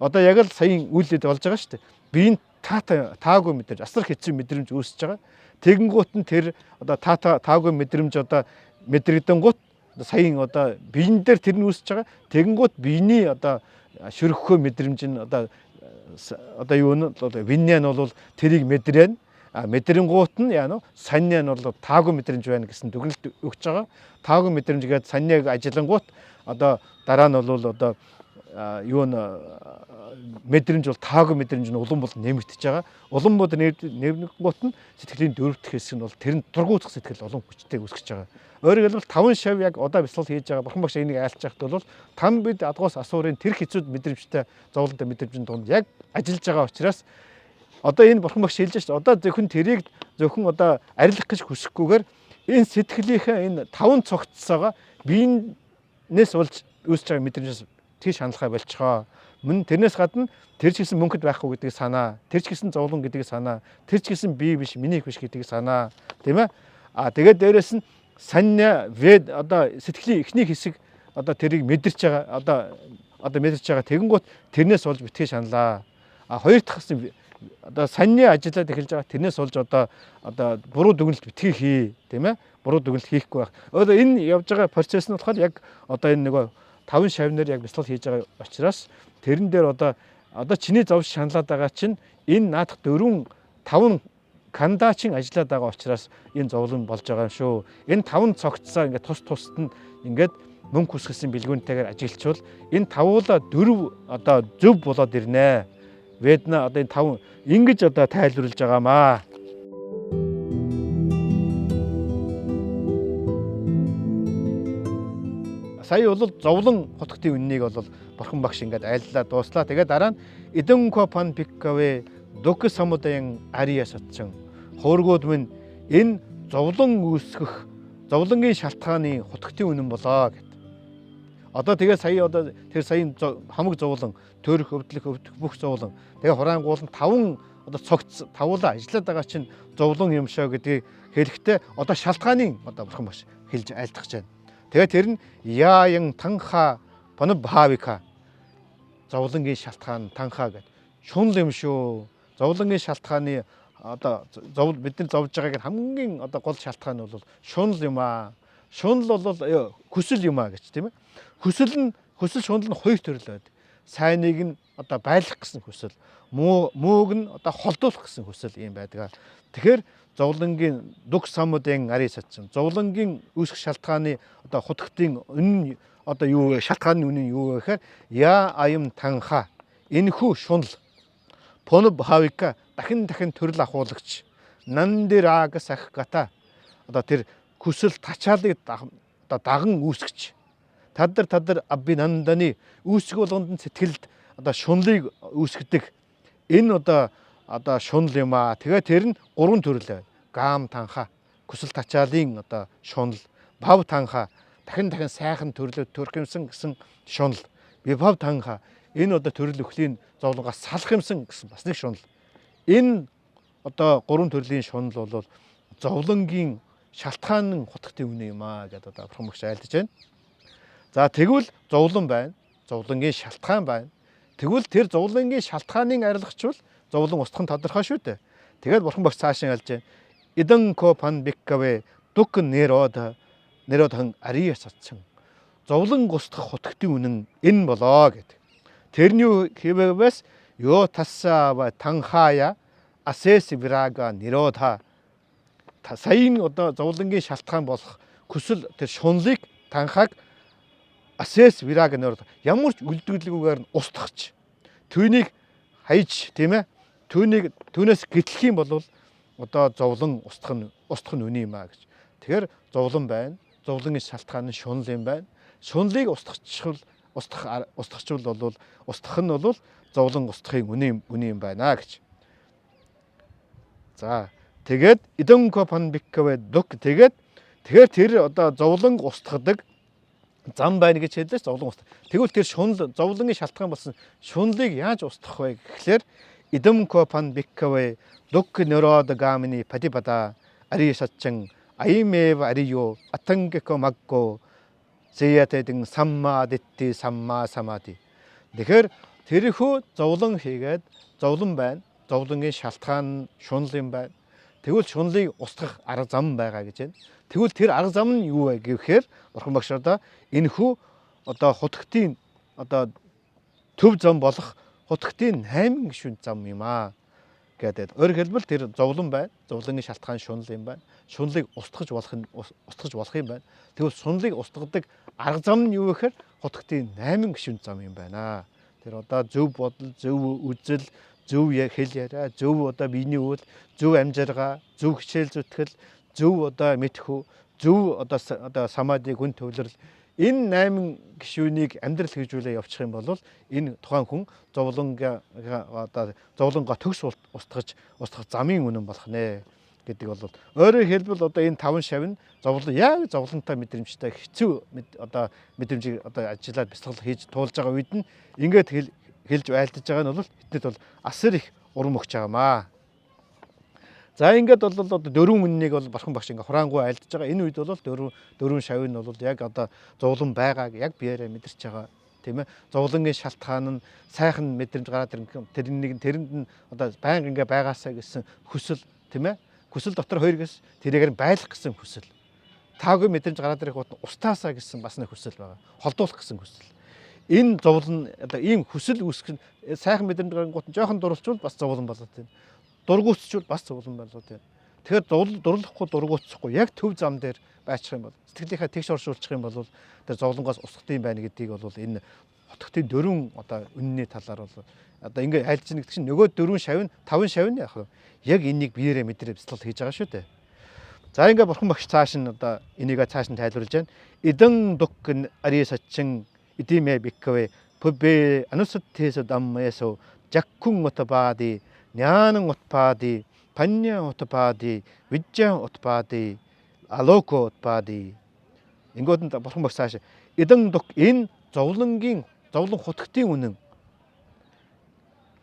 одоо яг л саяын үйлдэл болж байгаа шүү дээ. Биеийн таатай таагүй мэдрэмж, асар хэцүү мэдрэмж үүсэж байгаа. Тэгэнгүүт нь тэр одоо таагүй мэдрэмж одоо мэдрэгдэнгүүт саяын одоо биен дээр тэр нь үүсэж байгаа. Тэгэнгүүт биений одоо шөрөгхөө мэдрэмж нь одоо одоо юу нь винья нь бол тэрийг мэдрэн. А мэдрэнгуут нь яа нөө санья нь бол таагүй мэдрэмж байна гэсэн дүгнэлт өгч байгаа. Таагүй мэдрэмж гээд саньяг ажиллангуут одоо дараа нь бол одоо юу н мэдрэмж бол таагүй мэдрэмж нь улам бол нэмэгдэж байгаа. Улам бол нэмэгдэнгуут нь сэтгэлийн дөрөв дэх хэсэг нь бол тэр нь дургуутсах сэтгэл улам хүчтэй үүсгэж байгаа. Өөрөөр хэлбэл таван шав яг одоо бяцлал хийж байгаа Бурхан багш энийг айлч яхад бол там бид адгуус асуурын тэр хэцүүд мэдрэмжтэй зовлонтой мэдрэмжийн дунд яг ажиллаж байгаа учраас одоо энэ Бурхан багш хэлж шээ. Одоо зөвхөн тэрийг зөвхөн одоо арилгах гэж хүсэхгүйгээр энэ сэтгэлийнхээ энэ таван цогцсоогоо биенээс болж үүсэж байгаа мэдрэмжээс тийш хандлахаа болчихоо. Мөн тэрнээс гадна тэр ч гэсэн мөнхөд байхгүй гэдгийг санаа. Тэр ч гэсэн зовлон гэдгийг санаа. Тэр ч гэсэн бие биш, минийх биш гэдгийг санаа. Тийм ээ? А тэгээд дээрэс нь санья вед одоо сэтгэлийн эхний хэсэг одоо тэрийг мэдэрч байгаа одоо мэдэрч байгаа тэгэнгүүт тэрнээс болж битгий шаналаа. А хоёр дахь хэсэг одоо санья ажиллаад эхэлж байгаа тэрнээс болж одоо буруу дүгнэлт битгий хий, тийм ээ? Буруу дүгнэлт хийхгүй байх. Одоо энэ явж байгаа процесс нь болохоор яг одоо энэ нөгөө таван шавнаар яг бяцлал хийж байгаа учраас тэрэн дээр одоо чиний зовж шаналаад байгаа чинь энэ наадах 4 5 канда чин ажиллаад байгаа учраас энэ зовлон болж байгаа юм шүү. Энэ таван цогцсоо ингээд тус тусад нь ингээд мөнгө хүсгэсэн бэлгүүнтэйгээр ажиллачвал энэ тавуулаа дөрв одоо зөв болоод ирнэ. Ведна одоо энэ таван ингэж одоо тайлбарлаж байгаамаа. Сая бол зовлон хотгтын үннийг бол Бурхан багш ингээд айллаа дууслаа. Тэгээд дараа нь Идэнко пан пиккавэ док самудаян ария сатсан. Хуургууд минь, энэ зовлон үүсгэх зовлонгийн шалтгааны хутгтын үнэн болоо гэд. Одоо тэгээ сая одоо тэр саяын хамаг зовлон, төрөх, өвдлөх, өвдөх бүх зовлон. Тэгээ хураангуул нь таван одоо цогц тавуулаа ажиллаад байгаа чинь зовлон юм шээ гэдгийг хэлэхдээ одоо шалтгааны одоо бурхан багш хэлж айлтгах гэж байна. Тэгээ тэр нь яян танха панабхавика зовлонгийн шалтгаан танха гэд. Шунал юм шүү. Зовлонгийн шалтгааны одоо зовл бид нар зовж байгааг хамгийн одоо гол шалтгаан нь бол шунал юм аа. Шунал бол хүсэл юм аа гэж, тийм ээ. Хүсэл нь, хүсэл шунал нь хоёр төрөл байдаг. Сайныг нь одоо байлгах гэсэн хүсэл, мууг нь одоо холдуулах гэсэн хүсэл юм байдаг. Тэгэхээр зовлонгийн дүг самуудын ари сатсан. Зовлонгийн үүсэх шалтгааны одоо хутгтын үнэн одоо юу вэ? Шалтгааны үнэн юу вэ гэхээр я аям танха энэхүү шунал поноб хавика дахин дахин төрөл ахуулагч нандир аг сахгата одоо тэр хүсэл тачаалыг одоо даган үүсгэж тадар тадар абинанданы үүсэг болгонд нь сэтгэлд одоо шунлыг үүсгэдэг энэ одоо шунал юм аа. Тэгээ тэр нь гурван төрөл байна. Гам танха хүсэл тачаалын одоо шунал, бав танха дахин дахин сайхан төрлөө төрөх юмсан гэсэн шунал, вибав танха энэ одоо төрөл өхлийн зовлонгоос салах юмсан гэсэн бас нэг шунал. Энэ одоо гурван төрлийн шунал бол зовлонгийн шалтгаан хутгтын үнэ юм аа гэдээ одоо бурхан багш айлдаж байна. За тэгвэл зовлон байна. Зовлонгийн шалтгаан байна. Тэгвэл тэр зовлонгийн шалтгааныг арилгачвал зовлон устгах нь тодорхой шүү дээ. Тэгээд бурхан багш цааш нь альж байна. Идан ко пан биккавэ дук нэрод нэродхан ария сатсан. Зовлон устгах хутгтын үнэн энэ болоо гэдэг. Тэрний хэвээс ёо тассаа танхая асэс вирага нэродха саяын одоо зовлонгийн шалтгаан болох хүсэл тэр шунлыг танхаг асэс вирага нэрод ямар ч үлдэгдэлгүйгээр нь устгах, түүнийг хайж, тийм ээ, түүнийг түүнээс гэтлэх юм бол одоо зовлон устгах нь үнэ юм а гэж. Тэгэхээр зовлон байна. Зовлонгийн шалтгаан нь шунал юм байна. Шунлыг устгахчвал устгах устгахчвал бол устгах нь бол зовлон устгахын үнэ юм байна гэж. За тэгээд идэнко панбиккавэ дук тэгээд тэгэхээр тэр одоо зовлон устгадаг зам байна гэж хэллээ, зовлон устгах. Тэгвэл тэр шунал зовлонгийн шалтгаан болсон шунлыг яаж устгах вэ гэхлээр идэмко панбиккавэ дук нөрод гамини патипада ари сатчан аимэв ариё атангеко магго зэятэдэн самма дитти самма самади. Тэгэхээр тэрхүү зовлон хийгээд зовлон байна. Зовлонгийн шалтгаан шунал юм байна. Тэгвэл шунлыг устгах арга зам байгаа гэж байна. Тэгвэл тэр арга зам нь юу вэ гэхээр бурхан багш одоо энэхүү одоо хутгтын одоо төв зам болох хутгтын 8 гишүүн зам юм аа гэдэг. Өөрөөр хэлбэл тэр зовлон байна. Зовлонгийн шалтгаан шунал юм байна. Шунлыг устгах болох нь устгах болох юм байна. Тэгвэл шунлыг устгадаг арга зам нь юу гэхээр хутгтын 8 гишүүн зам юм байна. Тэр одоо зөв бодол, зөв үзэл, зөв хэл яриа, зөв одоо биений үйл, зөв амжиргаа, зөв хичээл зүтгэл, зөв одоо мэдхүү, зөв одоо самади гүн төвлөрөл, энэ 8 гишүүнийг амьдрал хэрэгжүүлээ явуучих юм бол энэ тухайн хүн зовлонгаа одоо зовлонгоо төгс устгах устгах замын үнэн болох нэ гэдэг бол өөрөөр хэлбэл одоо энэ таван шав нь зовлон яг зовлонтой мэдрэмжтэй хэцүү одоо мэдрэмжийг одоо ажиллаад бясалгал хийж туулж байгаа үед нь ингээд хэлж айлдаж байгаа нь бол тэдэнд бол асар их урам өгч байгаамаа. За ингээд бол одоо дөрвөн үннийг бол бурхан багш ингээ хураангуй айлдаж байгаа. Энэ үед бол дөрвөн шавь нь бол яг одоо зовлон байгааг яг биеэрээ мэдэрч байгаа. Тийм ээ. Зовлонгийн шалтгаан нь сайхан мэдрэмж гараад ирэн тэр нэг тэрэнд нь одоо байнга ингээ байгаасаа гэсэн хүсэл, тийм ээ. Хүсэл дотор хоёр гэс тэрийг нь байлгах гэсэн хүсэл. Таагүй мэдрэмж гараад ирэх бот устаасаа гэсэн бас нэг хүсэл байгаа. Холдуулах гэсэн хүсэл. Энэ зовлон одоо ийм хүсэл үүсгэх нь сайхан мэдрэмж гарангуут нь жоохон дурлцвал бас зовлон болоод байна. Дургуутчвал бас зовлон болоод байна. Тэгэхээр дурлахгүй, дургуутсахгүй яг төв зам дээр байчих юм бол сэтгэлийнхаа тэгш оршуулчих юм бол тэр зовлонгоос устгах юм байна гэдгийг бол энэ хотгтын дөрвөн одоо үнний талаар бол одоо ингээ айлж гэдэг чинь нөгөө дөрвөн шавь нь таван шавь нь яг энэнийг биеэрээ мэдрээ бяцлал хийж байгаа шүү дээ. За ингээ бурхан багш цааш нь одоо энийгээ цааш нь тайлбарлаж байна. Идэн дук ари сачин идимэ биккавэ пүбэ анусаттесо даммэсо жаккун отабади нянан отпади Панья утпади, виджа утпади, алоко утпади. Ингод нь бурхан багш цааш идэн дук энэ зовлонгийн зовлон хутгтын үнэн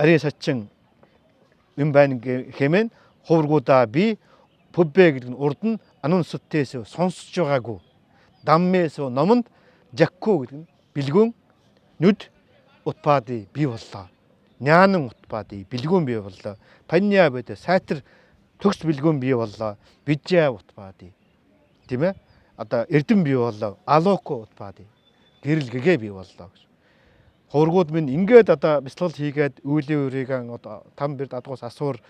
ари сачин юм байна хэмээн хувргуудаа би пүббэ гэдэг нь урд нь анун сүттээс сонсож байгаагүй даммээс номонд жакку гэдэг нь бэлгүүн нүд утпади бий боллоо. Няанан утпади бэлгүүн бий боллоо. Панья гэдэг сайтар төгс бэлгүүн бий боллоо. Виджа утпади. Тийм ээ? Одоо эрдэм бий боллоо. Алоко утпади. Гэрэл гэгээ бий боллоо гэж. Хувргууд минь ингээд одоо бяцлал хийгээд үйлийн үрийг одоо там бэрд адгуус асуур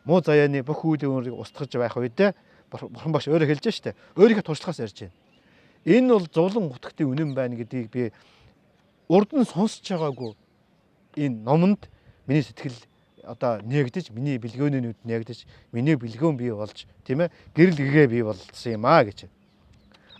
муу заяаны бүх үйлийн үрийг устгаж байх үедээ бурхан багш өөрөө хэлж штэ. Өөрийнхөө туршлагаас ярьж байна. Энэ бол зовлон гутгтын үнэн байна гэдгийг би урд нь сонсож байгаагүй энэ номонд миний сэтгэл одоо нээгдэж, миний бэлгөөний нүд нээгдэж, миний бэлгөөн бий болж, тийм ээ, гэрэл гэгээ бий болсон юм аа гэж.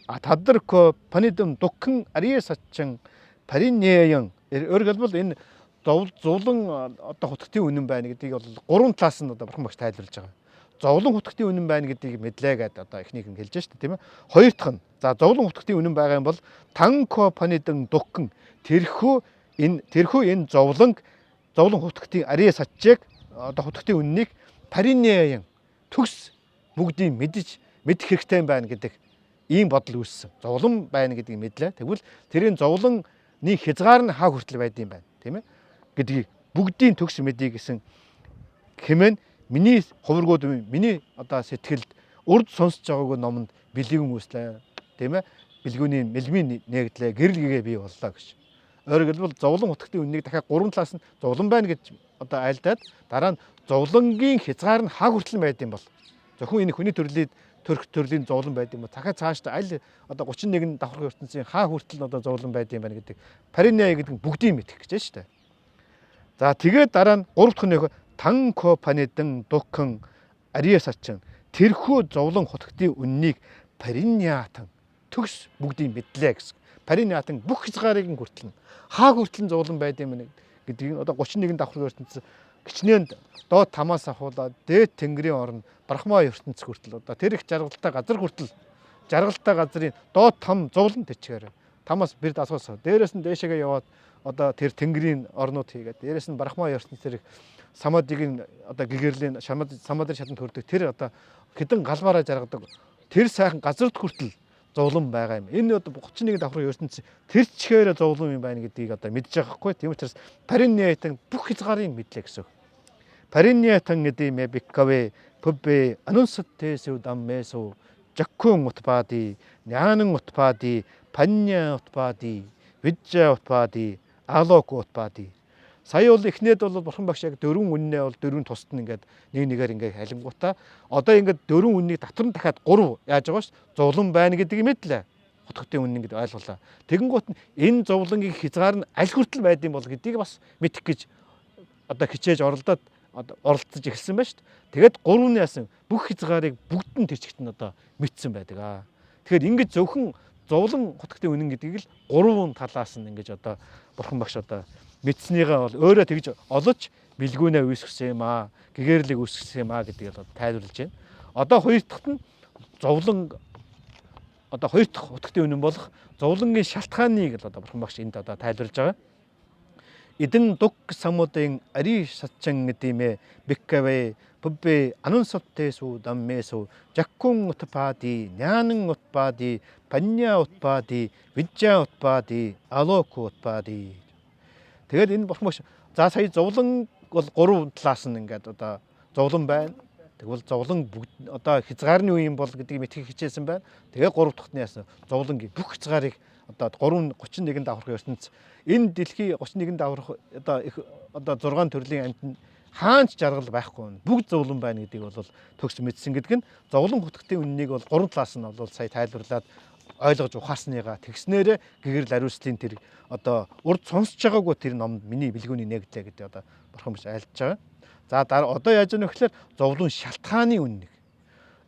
А тадарко панидам дукхан ария сачин париньян өөрөөр хэлбэл энэ зовлон одоо хутгтын үнэн байна гэдгийг бол гурван талаас нь одоо бурхан багш тайлбарлаж байгаа. Зовлон хутгтын үнэн байна гэдгийг мэдлээ гэдээ одоо эхнийх нь хэлж штэ, тийм ээ. Хоёр дахь нь за зовлон хутгтын үнэн байгаа юм бол танко панидам дукхан тэрхүү энэ зовлон хутгтын ария сачжээг одоо хутгтын үннийг париньян төгс бүгдийг мэдж мэдэх хэрэгтэй байна гэдэг ийм бодол үүссэн. Зовлон байна гэдгийг мэдлээ. Тэгвэл тэрийн зовлонны хязгаар нь хаа хүртэл байд юм байна, тийм ээ? Гэдгийг бүгдийн төгс мэдье гэсэн хэмээн миний хувргууд миний одоо сэтгэлд урд сонсож байгаагүй номонд бэлгүүн үүслээ, тийм ээ? Бэлгүүний мэлмийн нэгдлээ, гэрэл гэгээ бий боллоо гэж. Өөрөөр хэлбэл зовлон хутгтын үннийг дахиад гурван талаас нь зовлон байна гэж одоо айлдаад дараа нь зовлонгийн хязгаар нь хаа хүртэл байд юм бол зөвхөн энэ хүний төрлийн төрх төрлийн зовлон байд юм бол дахиад цаашдаа аль одоо 31 давхаргын ертөнцийн хаа хүртэл одоо зовлон байд юм байна гэдэг париня гэдэг нь бүгдийг мэдэх гэж байна шүү дээ. За тэгээд дараа нь гурав дахь нь танко панидэн дукхан ария сачин тэрхүү зовлон хутгтын үннийг париньятан төгс бүгдийг мэдлээ гэсэн. Париньятан бүх хязгаарыг нь хүртэл хаа хүртэл зовлон байд юм бэ гэдгийг одоо 31 давхаргын ертөнц гिचнэнд доод тамаас ахуулаад дээд тэнгэрийн орн брахма ертөнц хүртэл одоо тэр их жаргалтай газар хүртэл жаргалтай газрын доод там зовлон тэчгээр тамаас бэрд асуусан. Дээрээс нь дээшээгээ яваад одоо тэр тэнгэрийн орнууд хийгээд дээрээс нь брахма ертөнц тэр самадыг одоо гэгэрлийн самадрын шатанд хүрдэг тэр одоо хэдэн галбаараа жаргадаг тэр сайхан газарт хүртэл зовлон байгаа юм. Энэ одоо 31 давхрын ертөнц тэр чигээр зовлон юм байна гэдгийг одоо мэдж байгаа хгүй. Тийм учраас париньятан бүх хязгаарыг мэдлээ гэсэн. Париньятан гэдэг юм биккавэ пүббэ анунсаттээсү даммээсү жаккун утпади нянан утпади панья утпади виджа утпади алок утпади. Сая бол эхнээд бол бурхан багш яг дөрвөн үннээ бол дөрвөн тусад нь ингээд нэг нэгээр ингээд халингуудаа одоо ингээд дөрвөн үннийг дотор нь дахиад гурав яаж байгаа ш зовлон байна гэдгийг мэдлээ. Хутгтын үнэн гэдэг ойлголоо. Тэгэнгүүт нь энэ зовлонгийн хязгаар нь аль хүртэл байд юм бол гэдгийг бас мэдэх гэж одоо хичээж оролдоод оролцож эхэлсэн байна шүү дээ. Тэгээд гурван яасан бүх хязгаарыг бүгд нь тэр чигт нь одоо мэдсэн байдаг аа. Тэгэхээр ингэж зөвхөн зовлон хутгтын үнэн гэдгийг л гурван талаас нь ингэж одоо бурхан багш одоо мэдснийгээ бол өөрөө тэгж олож бэлгүүнээ үүсгэсэн юм аа, гэгэрлийг үүсгэсэн юм аа гэдгийг бол тайлбарлаж байна. Одоо хоёр дахьт нь зовлон одоо хоёр дахь хутгтын үнэн болох зовлонгийн шалтгааныг л одоо бурхан багш энд одоо тайлбарлаж байгаа. Идэн дук самуудын ари сачин гэдимээ биккавэ пүббэ анунсаттээсү даммээсү жаккун утпади нянан утпади панья утпади виджа утпади алоку утпади. Тэгээд энэ бурхан багш за сая зовлон бол гурван талаас нь ингээд одоо зовлон байна. Тэгвэл зовлон бүгд одоо хязгаарны үе юм бол гэдгийг мэдхийг хичээсэн байна. Тэгээ гурав дахь нь яасан зовлонгийн бүх хязгаарыг одоо 3 31 давхарх ертөнц энэ дэлхий 31 давхарх одоо их одоо 6 төрлийн амьтан хаанч жаргал байхгүй бүгд зовлон байна гэдгийг бол төгс мэдсэн гэдэг нь зовлон хутгтын үннийг бол гурван талаас нь бол сая тайлбарлаад ойлгож ухаарсныгаа тэгснээрээ гэгэрэл ариуслын тэр одоо урд сонсож байгаагүй тэр номд миний бэлгүүний нэгдлээ гэдэг одоо бурхан биш айлдж байгаа. За дараа одоо яаж яах вэ гэхээр зовлон шалтгааны үннийг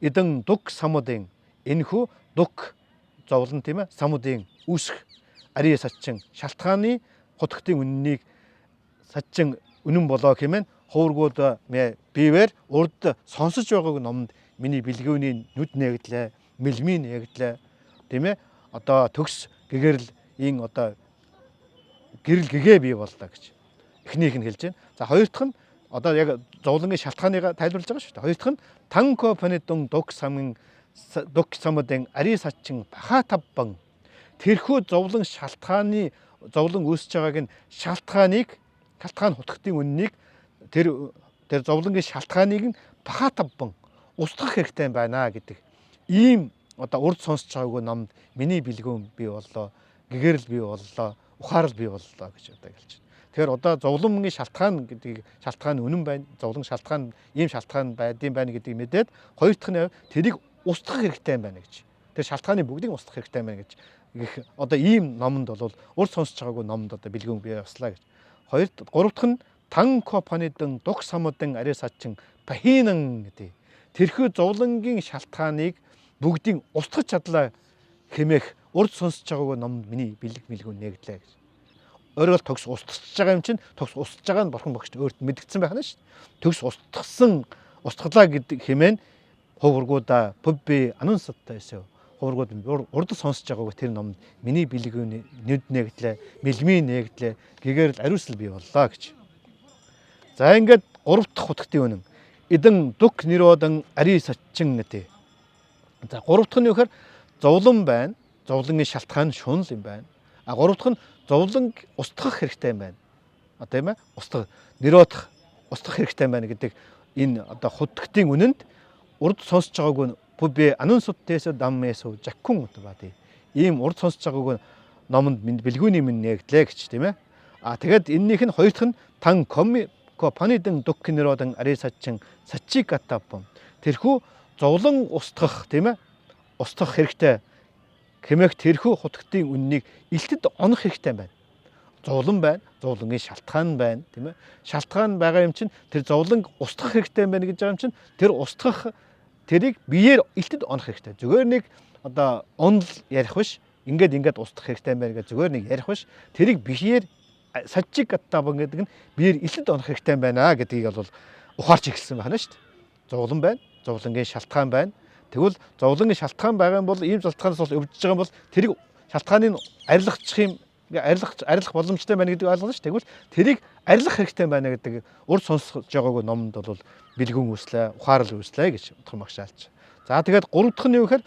идэн дук самуудын энэхүү дук зовлон тийм ээ самуудын үүсэх ария сачин шалтгааны хутгтын үннийг сачин үнэн болоо хэмээн Хуврагууд бивэр урд сонсож байгааг номонд миний бэлгүүний нүд нээгдлээ, мэлмийн нээгдлээ, тийм ээ. Одоо төгс гэгэрэл ин одоо гэрэл гэгээ бий боллоо гэж эхнийх нь хэлж байна. За хоёр дахь нь одоо яг зовлонгийн шалтгааныг тайлбарлаж байгаа шүү дээ. Хоёр дахь нь танко панидун дук самын дук самодын ари сачин баха тавбан тэрхүү зовлон шалтгааны зовлон үүсэж байгааг нь шалтгааныг шалтгаан хутгтын үннийг тэр зовлонгийн шалтгааныг нь баха тавбан устгах хэрэгтэй байна гэдэг ийм одоо урд сонсож байгаагүй номд миний бэлгүүн бий боллоо, гэгэрэл бий боллоо, ухаарал бий боллоо гэж одоо хэлж байна. Тэгэхээр одоо зовлонгийн шалтгаан гэдгийг шалтгаан үнэн байна, зовлон шалтгаан ийм шалтгаан байдсан байна гэдгийг мэдээд хоёр дахь нь тэрийг устгах хэрэгтэй байна гэж. Тэр шалтгааны бүгдийг устгах хэрэгтэй байна гэж гэх одоо ийм номонд бол урд сонсож байгаагүй номонд одоо бэлгүүн бий болслаа гэж. Хоёр гурав дахь нь танко панидэн дух самудын ари сачин пахинан гэдэг. Тэрхүү зовлонгийн шалтгааныг бүгдийг устгах чадлаа хэмээх урд сонсож байгаагүй номонд миний бэлэг мэлгүүн нэгдлээ гэж. Өөрөөр төгс устгаж байгаа юм чинь төгс устж байгаа нь бурхан багш өөрт мэдгдсэн байх нь шүү дээ. Төгс устгасан устгалаа гэдэг хэмээн хуврагуудаа пүбби анун саттай эсэв. Хуврагууд урд сонсож байгаагүй тэр номонд миний бэлэг нүд нэгдлээ, мэлмийн нэгдлээ, гэгэрэл ариусл бий боллоо гэж. За ингээд гурав дахь хутгтын үнэн. Эдэн дук нэродон ари сачин гэдэг. За гурав дахь нь юу гэхээр зовлон байна. Зовлонгийн шалтгаан шунал юм байна. А гурав дахь нь зовлон устгах хэрэгтэй юм байна. А тийм ээ? Устгах, нэродох, устгах хэрэгтэй юм байна гэдэг энэ одоо хутгтын үнэнд урд сонсож байгаагүй пүбэ анун суттээс даммээс жаккун утбати. Ийм урд сонсож байгаагүй номонд бэлгүүний минь нэгдлээ гэж тийм ээ. А тэгээд эннийх нь хоёр дахь нь тан коми панидэн дук нэродон ари сачин сачигатаппам. Тэрхүү зовлон устгах тийм ээ. Устгах хэрэгтэй хэмээх тэрхүү хутгтын үннийг илтэд онох хэрэгтэй байна. Зовлон байна, зовлонгийн шалтгаан байна, тийм ээ. Шалтгаан байгаа юм чинь тэр зовлон устгах хэрэгтэй байна гэж байгаа юм чинь тэр устгах тэрийг биеэр илтэд онох хэрэгтэй. Зүгээр нэг одоо онл ярих биш, ингээд устгах хэрэгтэй байна гэж зүгээр нэг ярих биш. Тэрийг биеэр сажигаттабан гэдэг нь биеэр илтэд онох хэрэгтэй байна гэдгийг бол ухаарч эхэлсэн байна шүү дээ. Зовлон байна, зовлонгийн шалтгаан байна. Тэгвэл зовлонгийн шалтгаан байгаа юм бол ийм шалтгаанаас бол өвдөж байгаа юм бол тэрийг шалтгааныг арилгачих юм арилгах боломжтой байна гэдгийг ойлгоно шүү. Тэгвэл тэрийг арилгах хэрэгтэй байна гэдэг урд сонсож байгаагүй номонд бол бэлгүүн үүслээ, ухаарал үүслээ гэж утган багшаалж. За тэгээд гурав дахь нь юу гэхээр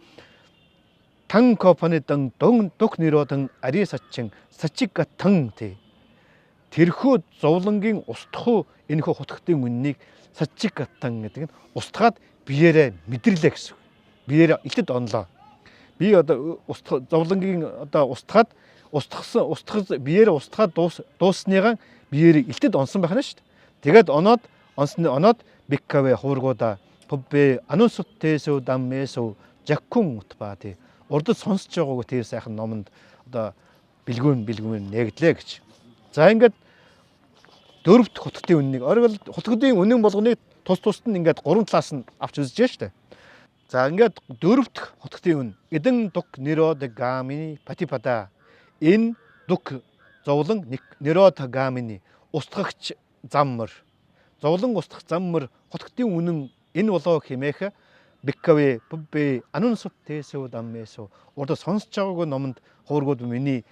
тан компанидан дук нэродон ари сачин сачигатан тий. Тэрхүү зовлонгийн устгах энэхүү хутгтын үннийг сачигатан гэдэг нь устгаад биеэрээ мэдэрлээ гэсэн. Биеэр илтэд онлоо. Би одоо зовлонгийн одоо устгаад устгасан устгах биеэр устгаад дууссныгаа биеэр илтэд онсон байх нь шүү дээ. Тэгээд оноод онсны оноод биккавэ хуврагуудаа пүббэ анун суттээсв даммээсв жаккун утбаа тий. Урдд сонсож байгаагүй тэр сайхан номонд одоо бэлгүүн нэгдлээ гэж. За ингээд дөрөвт хутгтын үннийг оргил хутгтын үнэн болгоныг тус тусад нь ингээд гурван талаас нь авч үзэж штэ. За ингээд дөрөвт хутгтын үн эдэн дук нэрод гамини патипада. Энэ дук зовлон нэрод гамини устгагч зам мөр. Зовлон устгах зам мөр хутгтын үнэн энэ болоо хэмээх биккавэ пүббэ анун суттээсв даммээсв урд сонсож байгаагүй номонд хуврагууд миний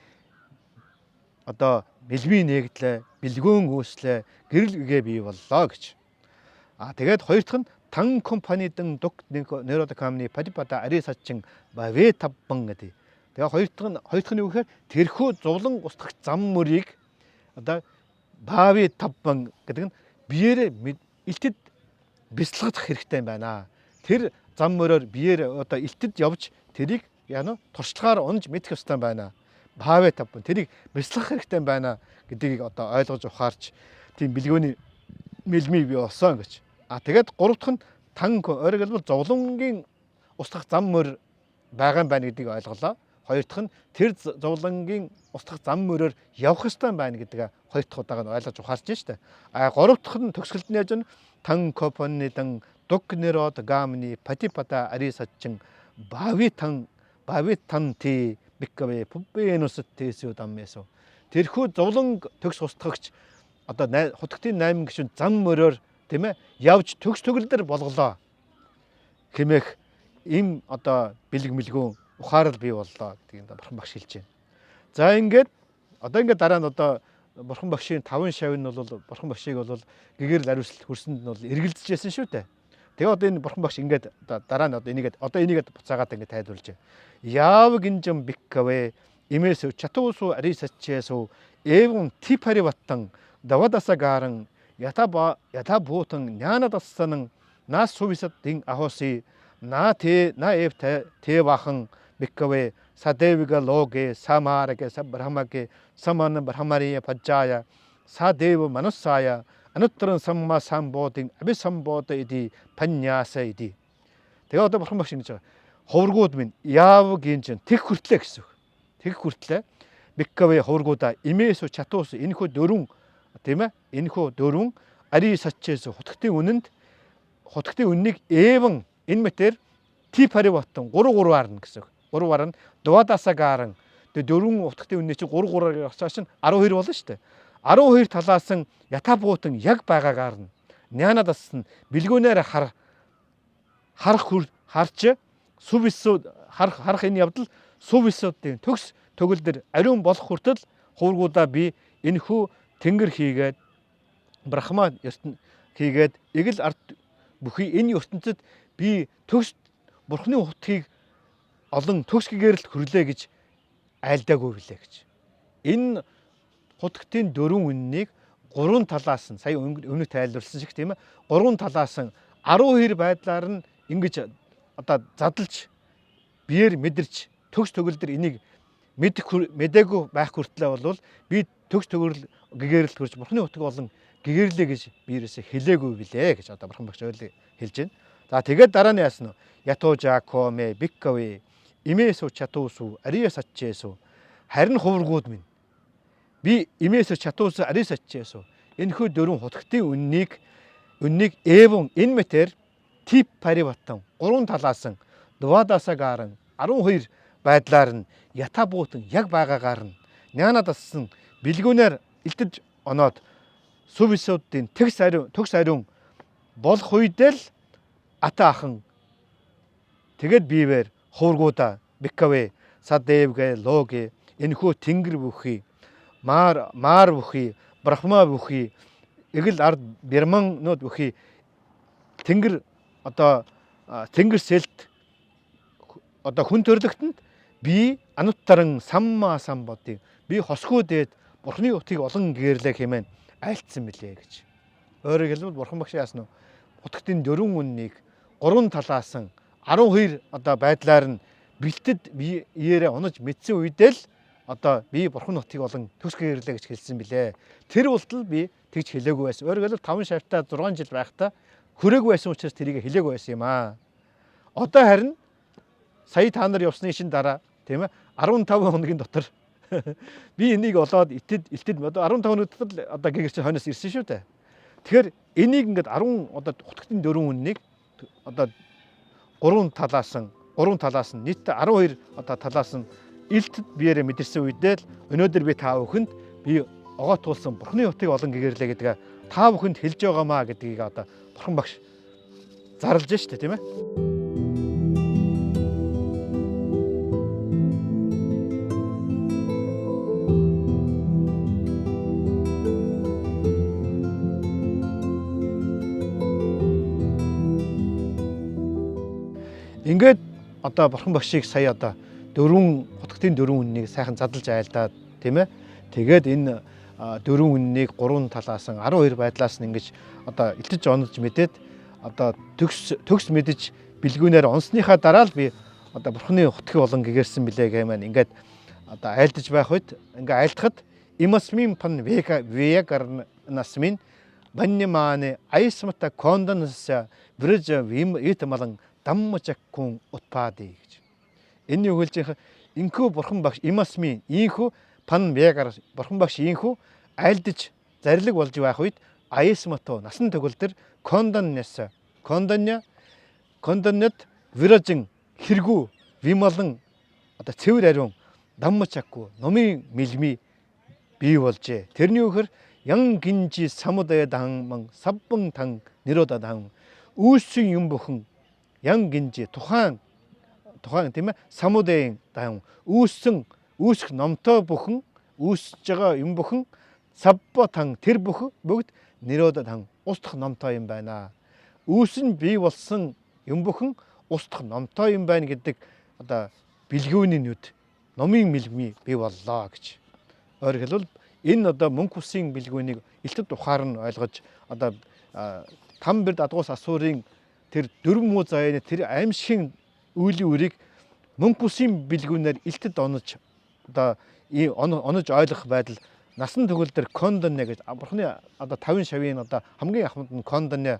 одоо мэлмийн нэгдлээ, бэлгүүн үүслээ, гэрэл гэгээ бий боллоо гэж. А тэгээд хоёр дахь нь тан компанидэн дук нэрод камны падипада ари сачин бавэ тавбан гэдэг. Тэгээ хоёр дахь нь юу гэхээр тэрхүү зовлон устгах зам мөрийг одоо бави тавбан гэдэг нь биеэрээ илтэд бясалгах хэрэгтэй юм байна. Тэр зам мөрөөр биеэр одоо илтэд явж тэрийг яана туршлагаар унж мэдэх ёстой байна. Баавэ тавбан тэрийг бясалгах хэрэгтэй байна гэдгийг одоо ойлгож ухаарч тийм бэлгүүний мэлмий бий болсон гэж. А тэгээд гурав дахь нь тан өөрөөр хэлбэл зовлонгийн устгах зам мөр байгаа юм байна гэдгийг ойлголоо. Хоёр дахь нь тэр зовлонгийн устгах зам мөрөөр явах ёстой байна гэдгийг хоёр дахь удааг нь ойлгож ухаарч штэ. А гурав дахь нь төгсгөлд нь яаж вэ? Тан компанидан дук нэрод гамни патипата ари сачин бави тан ти биккавэ пүббэнус тэсүү даммэсо. Тэрхүү зовлон төгс устгагч одоо хутгтын 8 гишүүн зам мөрөөр, тийм ээ, явж төгс төгөлдөр болголоо хэмээх им одоо бэлэг мэлгүүн ухаарал бий боллоо гэдгийг бурхан багш хэлж байна. За ингээд одоо ингээд дараа нь одоо бурхан багшийн 5 шавь нь бол бурхан багшийг бол гэгэрэл ариусл хөрсөнд нь бол эргэлзэж байсан шүү дээ. Тэгээ одоо энэ бурхан багш ингээд дараа нь одоо энийгээ буцаагаад ингээд тайлбарлаж байна. Яав гинжим биккавэ имээс чатуусу арисачээсу эвун типариваттан давадасагаран ята буутан нянадассан нас сувисат дин ахоси на те на эв те вахан биккавэ садевига логе самараге сабрахмаге саман брахмария паджая садев мануссая ануттаран самма самбодин абисамбода иди паньяса иди. Тэгээ одоо бурхан багш ингэж байгаа. Ховргууд минь яав гинжин тэг хүртлээ гэсэн үг. Тэг хүртлээ биккавэ ховргуудаа имээс чатуус энэхүү дөрвөн, тийм ээ, энэхүү дөрвөн ари сачээс хутгтын үнэнд хутгтын үннийг эвэн энэ мэтэр ти париваттан 3 3-аар нь гэсэн үг. 3-аар нь дуадасагаарн тэгээ дөрвөн хутгтын үнний чинь 3 3-аар явцаа чинь 12 болно шүү дээ. 12 талаас нь ята буутан яг байгаагаар нь нянадас нь бэлгүүнээр харах харч сүвисүү харах энэ явдал сүвисүүдийн төгс төгөлдөр ариун болох хүртэл хувргуудаа би энэхүү тэнгэр хийгээд брахма хийгээд эгэл ард бүхий энэ ертөнцид би төгс бурхны хутгийг олон төгс гэгэрэлт хөрлөө гэж айлдаагүй билээ гэж. Энэ хутгтын дөрвөн үннийг гурван талаас нь сая өмнө тайлбарласан шиг, тийм ээ, гурван талаас нь 12 байдлаар нь ингэж одоо задлж биеэр мэдэрч төгс төгөлдөр энийг мэдэх мэдээгүй байх хүртлээ бол би төгс төгөрл гэгэрэлт хөрж бурхны утга болон гэгэрлээ гэж би ерөөсөө хэлээгүй билээ гэж одоо бурхан багш ойлыг хэлж байна. За тэгээд дараа нь яасан нь ятуужа коме биккавэ имээсү чатуусу ария сачээсү харин хувргууд минь би имээсү чатуусу ария сачээсү энэхүү дөрвөн хутгтын үннийг эвэн энэ мэтэр тип париваттан гурван талаас нь дуадасагаарн 12 байдлаар нь ята буутан яг байгаагаар нь нянадассан бэлгүүнээр илтэж оноод сүвисүүдийн төгс ариун болох үедээ л ата ахан тэгэд бивэр хувргуудаа биккавэ садэвгэ логе энэхүү тэнгэр бүхий маар бүхий брахма бүхий эгэл ард бирманнууд бүхий тэнгэр одоо тэнгэр сэлт одоо хүн төрлөختөнд би ануттаран саммаа самбодыг би хосгоо дээд бурхны утыг олон гэрлээ хэмээн айлтсан билээ гэж. Өөрөөр хэлбэл бурхан багш яасан нь хутгтын дөрвөн үннийг гурван талаас нь 12 одоо байдлаар нь бэлтэд биеэрээ унаж мэдсэн үедээ л одоо би бурхан нутгийг олон төгс гэрлээ гэж хэлсэн билээ. Тэр болтол би тэгж хэлээгүй байсан. Өөрөөр хэлбэл 5 шавьтаа 6 жил байхдаа хүрээгүй байсан учраас тэрийг хэлээгүй байсан юм аа. Одоо харин сая та нар явсны шин дараа, тийм ээ, 15 хоногийн дотор би энийг олоод илтэд одоо 15 хоног дотор л одоо гэгэрч хойноос ирсэн шүү дээ. Тэгэхээр энийг ингээд 10 одоо хутгтын дөрвөн үннийг одоо гурван талаас нь нийтдээ 12 одоо талаас нь илтэд биеэрээ мэдэрсэн үедээ л өнөөдөр би та бүхэнд би огоо туулсан бурхны утыг олон гэгэрлээ гэдгээ та бүхэнд хэлж байгаамаа гэдгийг одоо бурхан багш зарлж штэ, тийм ээ. Ингээд одоо бурхан багшийг сая одоо дөрвөн хутгтын дөрвөн үннийг сайхан задлж айлдаад, тийм ээ. Тэгээд энэ дөрвөн үннийг гурван талаас нь 12 байдлаас нь ингэж одоо илтэж онож мэдээд одоо төгс мэдэж бэлгүүнээр онсныхаа дараа л би одоо бурханы хутгийг олон гэгэрсэн билээ гэмээр ингээд одоо айлдаж байх үед ингээ айлдахад имасмин пан вега вегарнасмин баннимааны айсмата кондонс бриж вим итмалан даммачаккун утпади гэж. Энэ юу хэлж байгаа инхүү бурхан багш имасмин ийхүү пан вегар бурхан багш ийхүү айлдаж зарлиг болж байх үед айсмато насан төгөлдөр кондоннес кондоння кондоннет виражин хэргүү вималан одоо цэвэр ариун даммачакку номын мэлми бий болжээ. Тэрний үхээр Ян гинжи самудая дан саббан тан нирода дан үүссэн юм бүхэн ян гинжи тухайн тийм ээ самудайн дан үүссэн үүсэх номтой бүхэн үүсэж байгаа юм бүхэн сабба тан тэр бүхэн бүгд нирода дан устдах номтой юм байна. Үүсэн бий болсон юм бүхэн устдах номтой юм байна гэдэг одоо бэлгүүний нүд номын мэлми бий боллоо гэж. Өөрөөр хэлбэл энэ одоо мөнх усын бэлгүүнийг элтэд ухаар нь ойлгож одоо там бэрд адгуус асуурын тэр дөрвөн муу заяаны тэр аимшигын үйлийн үрийг мөнх усын бэлгүүнээр элтэд онож одоо онож ойлгох байдал насан төгөл дээр кондоне гэж бурхны одоо 50 шавийн одоо хамгийн ахмад нь кондоне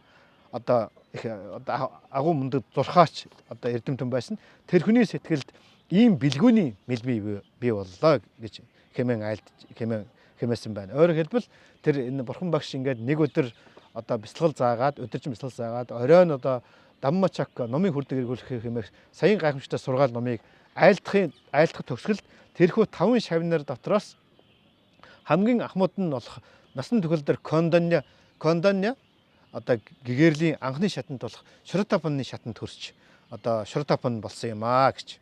одоо их одоо агуу мөндөд зурхаач одоо эрдэмтэн байсан. Тэр хүний сэтгэлд ийм бэлгүүний мэлми бий боллоо гэж хэмээн айлд хэмээсэн байна. Өөрөөр хэлбэл тэр энэ бурхан багш ингээд нэг өдөр одоо бясалгал заагаад өдөржин бясалгал заагаад оройн одоо Даммачак номын хүрдэг эргүүлэх хэмээх саяын гайхамшигтай сургаал номыг айлдах төгсгөлд тэрхүү 5 шавнар дотроос хамгийн ахмад нь болох насан төгөл дээр кондоня одоо гэгэрлийн анхны шатанд болох Шротапанны шатанд төрч одоо Шротапан болсон юм аа гэж.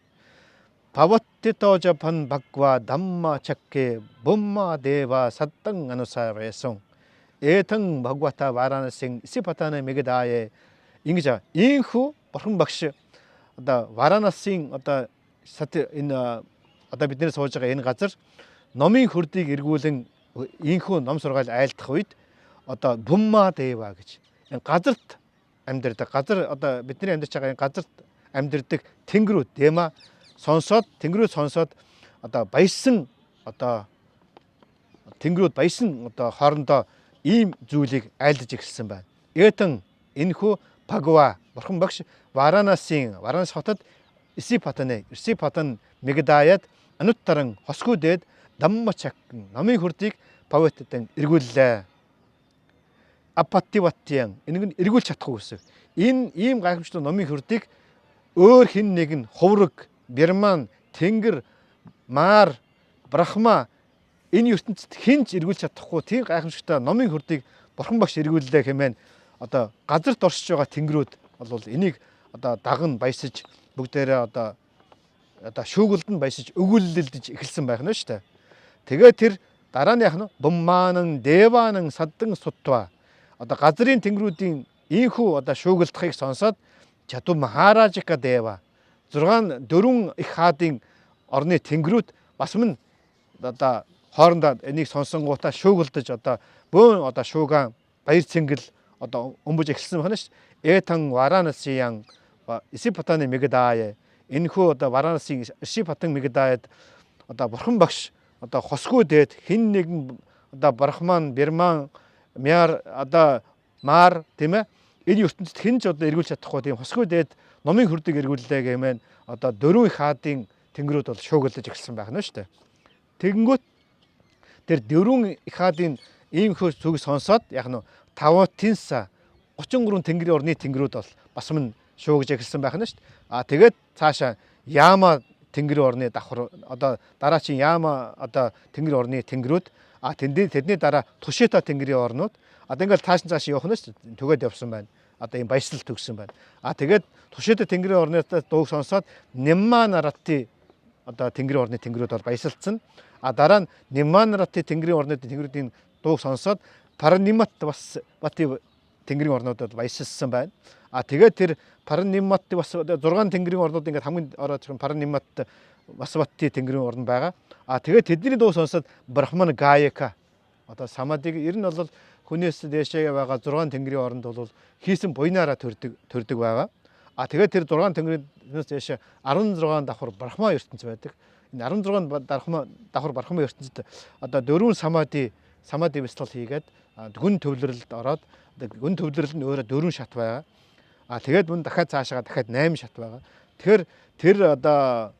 Паваттитожапан бхагва дамма чакке бумма дева саттан анусавэсон. Этэн бхагвата варанасын исипатана мегдае ингэж ийхүү бурхан багш одоо Варанасын одоо энэ одоо бидний сууж байгаа энэ газар номын хөрдийг эргүүлэн ийхүү ном сургаал айлдах үед одоо бумма дева гэж энэ газарт амьдардаг газар одоо бидний амьдарч байгаа энэ газарт амьдардаг тэнгэрүүд дема сонсоод тэнгэрүүд сонсоод одоо баясан одоо тэнгэрүүд баясан одоо хоорондоо ийм зүйлийг айлдаж эхэлсэн байна. Этэн энэхүү Пагва бурхан багш Варанас хотод Исипатан Мегдаяд ануттаран хосгүй дээд Даммачак номын хөрдийг Паватан эргүүллээ. Апаттиваттиан энэ нь эргүүлж чадахгүй гэсэн. Энэ ийм гайхамшигтай номын хөрдийг өөр хэн нэг нь хувраг, Бирман, Тэнгэр, Маар, Брахма энэ ертөнцид хэн ч эргүүлж чадахгүй тийм гайхамшигтай номын хөрдийг бурхан багш эргүүллээ хэмээн одоо газарт оршиж байгаа тэнгэрүүд бол энийг одоо даган баясаж бүгдээрээ одоо шүүгэлд нь баясаж өгүүлэлдэж эхэлсэн байх нь шүү дээ. Тэгээ тэр дараа нь яах нь бумманан деванан саддан суттва одоо газрын тэнгэрүүдийн ийхүү одоо шүүгэлдхийг сонсоод чату махаражика дева 6 4 их хаадын орны тэнгэрүүд бас мөн одоо хоорондоо энийг сонсонгуудаа шүүгэлдэж одоо бөөн одоо шуугаан баяр цэнгэл одоо өмбөж эхэлсэн байна шүү. Этан Варанасиян Исипатаны Мегдая энэхүү одоо Варанасын Исипатан Мегдаяд одоо бурхан багш одоо хосгүй дээд хэн нэгэн одоо Брахман, Бирман, Мяр одоо Мар тийм ээ энэ ертөнцид хэн ч одоо эргүүлж чадахгүй тийм хосгүй дээд номын хөрдөг эргүүллээ гэмээр одоо дөрвөн хаадын тэнгэрүүд бол шуугилдаж эхэлсэн байх нь шүү дээ. Тэгэнгүүт тэр дөрвөн хаадын ийм хөө зүг сонсоод яг нь Таватинса 33 тэнгэрийн орны тэнгэрүүд бол бас мөн шуугиж эхэлсэн байх нь шүү дээ. А тэгээд цаашаа Яма тэнгэрийн орны давхар одоо дараачин Яма одоо тэнгэрийн орны тэнгэрүүд а тэндний дараа Тушита тэнгэрийн орнууд одоо ингээл тааш цааш явах нь шүү дээ. Түгээд явсан байна. Одоо ийм баясгал төгсөн байна. А тэгээд Тушита тэнгэрийн орны дууг сонсоод Нимманарати одоо тэнгэрийн орны тэнгэрүүд бол баясалцсан. А дараа нь Нимманарати тэнгэрийн орны тэнгэрүүдийн дууг сонсоод Паранимат бас бати тэнгэрийн орнуудад баясалсан байна. А тэгээд тэр Паранимат бас 6 тэнгэрийн орнууд ингээд хамгийн ороод ирэх Паранимат бас бати тэнгэрийн орн байгаа. А тэгээд тэдний дуу сонсоод Брахман Гаяка одоо самадиг ер нь бол хүнээс дээшээ байгаа 6 тэнгэрийн оронд бол хийсэн буйнаараа төрдөг байгаа. А тэгээд тэр 6 тэнгэрээс дээшээ 16 давхар Брахма ертөнц байдаг. Энэ 16 давхар Брахма ертөнцид одоо дөрвөн самади бясалгал хийгээд гүн төвлөрөлд ороод гүн төвлөрөл нь өөрөө дөрвөн шат байгаа. А тэгээд мөн дахиад цаашаа дахиад 8 шат байгаа. Тэгэхээр тэр одоо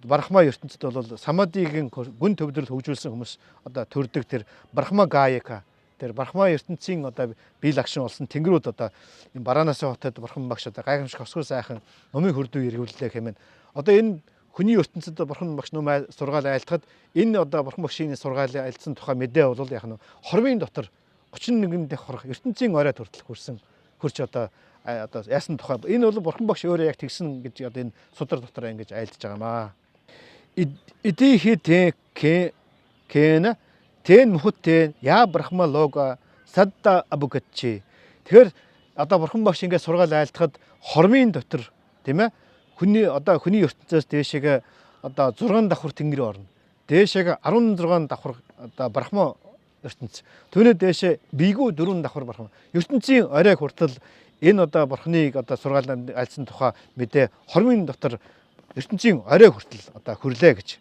Брахма ертөнцид бол самадигийн гүн төвлөрөл хөгжүүлсэн хүмүүс одоо төрдөг тэр Брахма Гаяка тэр Брахма ертөнцийн одоо бие лагшин болсон тэнгэрүүд одоо энэ Варанаси хотод бурхан багш одоо гайхамшиг хосгүй сайхан номын хөрдөө эргүүллээ хэмээн одоо энэ хүний ертөнцид бурхан багш ном сургаал айлтгад энэ одоо бурхан багшийн сургаалын айлтсан тухай мэдээ бол яг нь хормын дотор 31 дэх хорох ертөнцийн оройд хүртэл хүрсэн хөрч одоо одоо яасан тухай энэ бол бурхан багш өөрөө яг тэгсэн гэж одоо энэ судар дотор ингэж айлдж байгаа маа. Идихи тэ кэн тэн мөхөтэн я брахма лога садда абукатчи. Тэгэхээр одоо бурхан багш ингээд сургаал айлтгад хормын дотор, тийм ээ, хүний одоо хүний ертөнцөөс дээшээгээ одоо 6 давхар тэнгэр орно. Дээшээгээ 16 давхар одоо брахма ертөнц. Түүнээ дээшээ бийгүү 4 давхар брахма. Ертөнцийн орой хүртэл энэ одоо бурхныг одоо сургаал айлтсан тухай мэдээ хормын дотор ертөнцийн орой хүртэл одоо хөрлөө гэж.